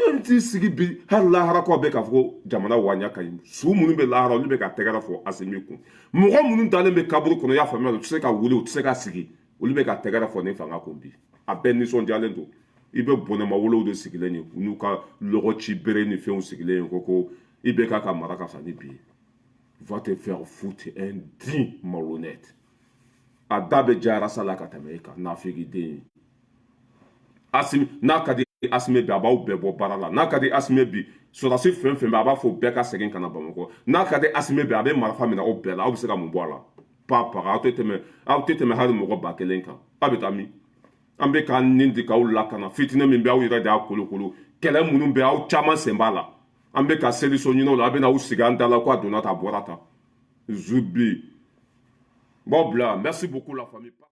E t'i sigi bi, hali lahara kɔ bɛ k'a fɔ ko jamana waɲa ka ɲi. Su minnu bɛ lahara, olu bɛ ka tɛgɛrɛ fɔ Asimi kun. Mɔgɔ minnu dalen bɛ kaburu kɔnɔ, i y'a faamuya, u tɛ se ka wuli, u tɛ se ka sigi, olu bɛ ka tɛgɛrɛ fɔ nin fanga kun bi. A bɛɛ nisɔndiyalen don. I bɛ bɔnɛma de sigilen ye, u n'u ka lɔgɔ ci bere ni fɛnw sigilen ye, ko ko i bɛ k'a ka mara ka fisa ni bi ye. Va te faire foutre, indigne malhonnête. A da bɛ jayara sa la ka tɛmɛ e kan, nafigi den ye. Asimi n'a ka di Asimi bi, a b'aw bɛɛ bɔ baara la. N'a ka di Asimi bi, sɔrɔdasi fɛn fɛn bɛ, a b'a fɔ bɛɛ ka segin ka na Bamakɔ. N'a ka di Asimi bi, a bɛ marifa minɛ aw bɛɛ la. Aw bɛ se ka mun bɔ a la? Pa paga, aw tɛ tɛmɛ, aw tɛ tɛmɛ hali mɔgɔ 1000 kan. Aw bɛ taa min? An bɛ k'an nin di k'aw lakana. Fitinɛ min bɛ aw yɛrɛ de y'a kolokolo. Kɛlɛ minnu bɛ, aw caman sen b'a la. An bɛ ka seli so ɲini o la, a bɛ n'aw sigi an da la ko a donna tan, a bɔra tan. Zubi, n b'aw bila. Merci beaucoup la famille.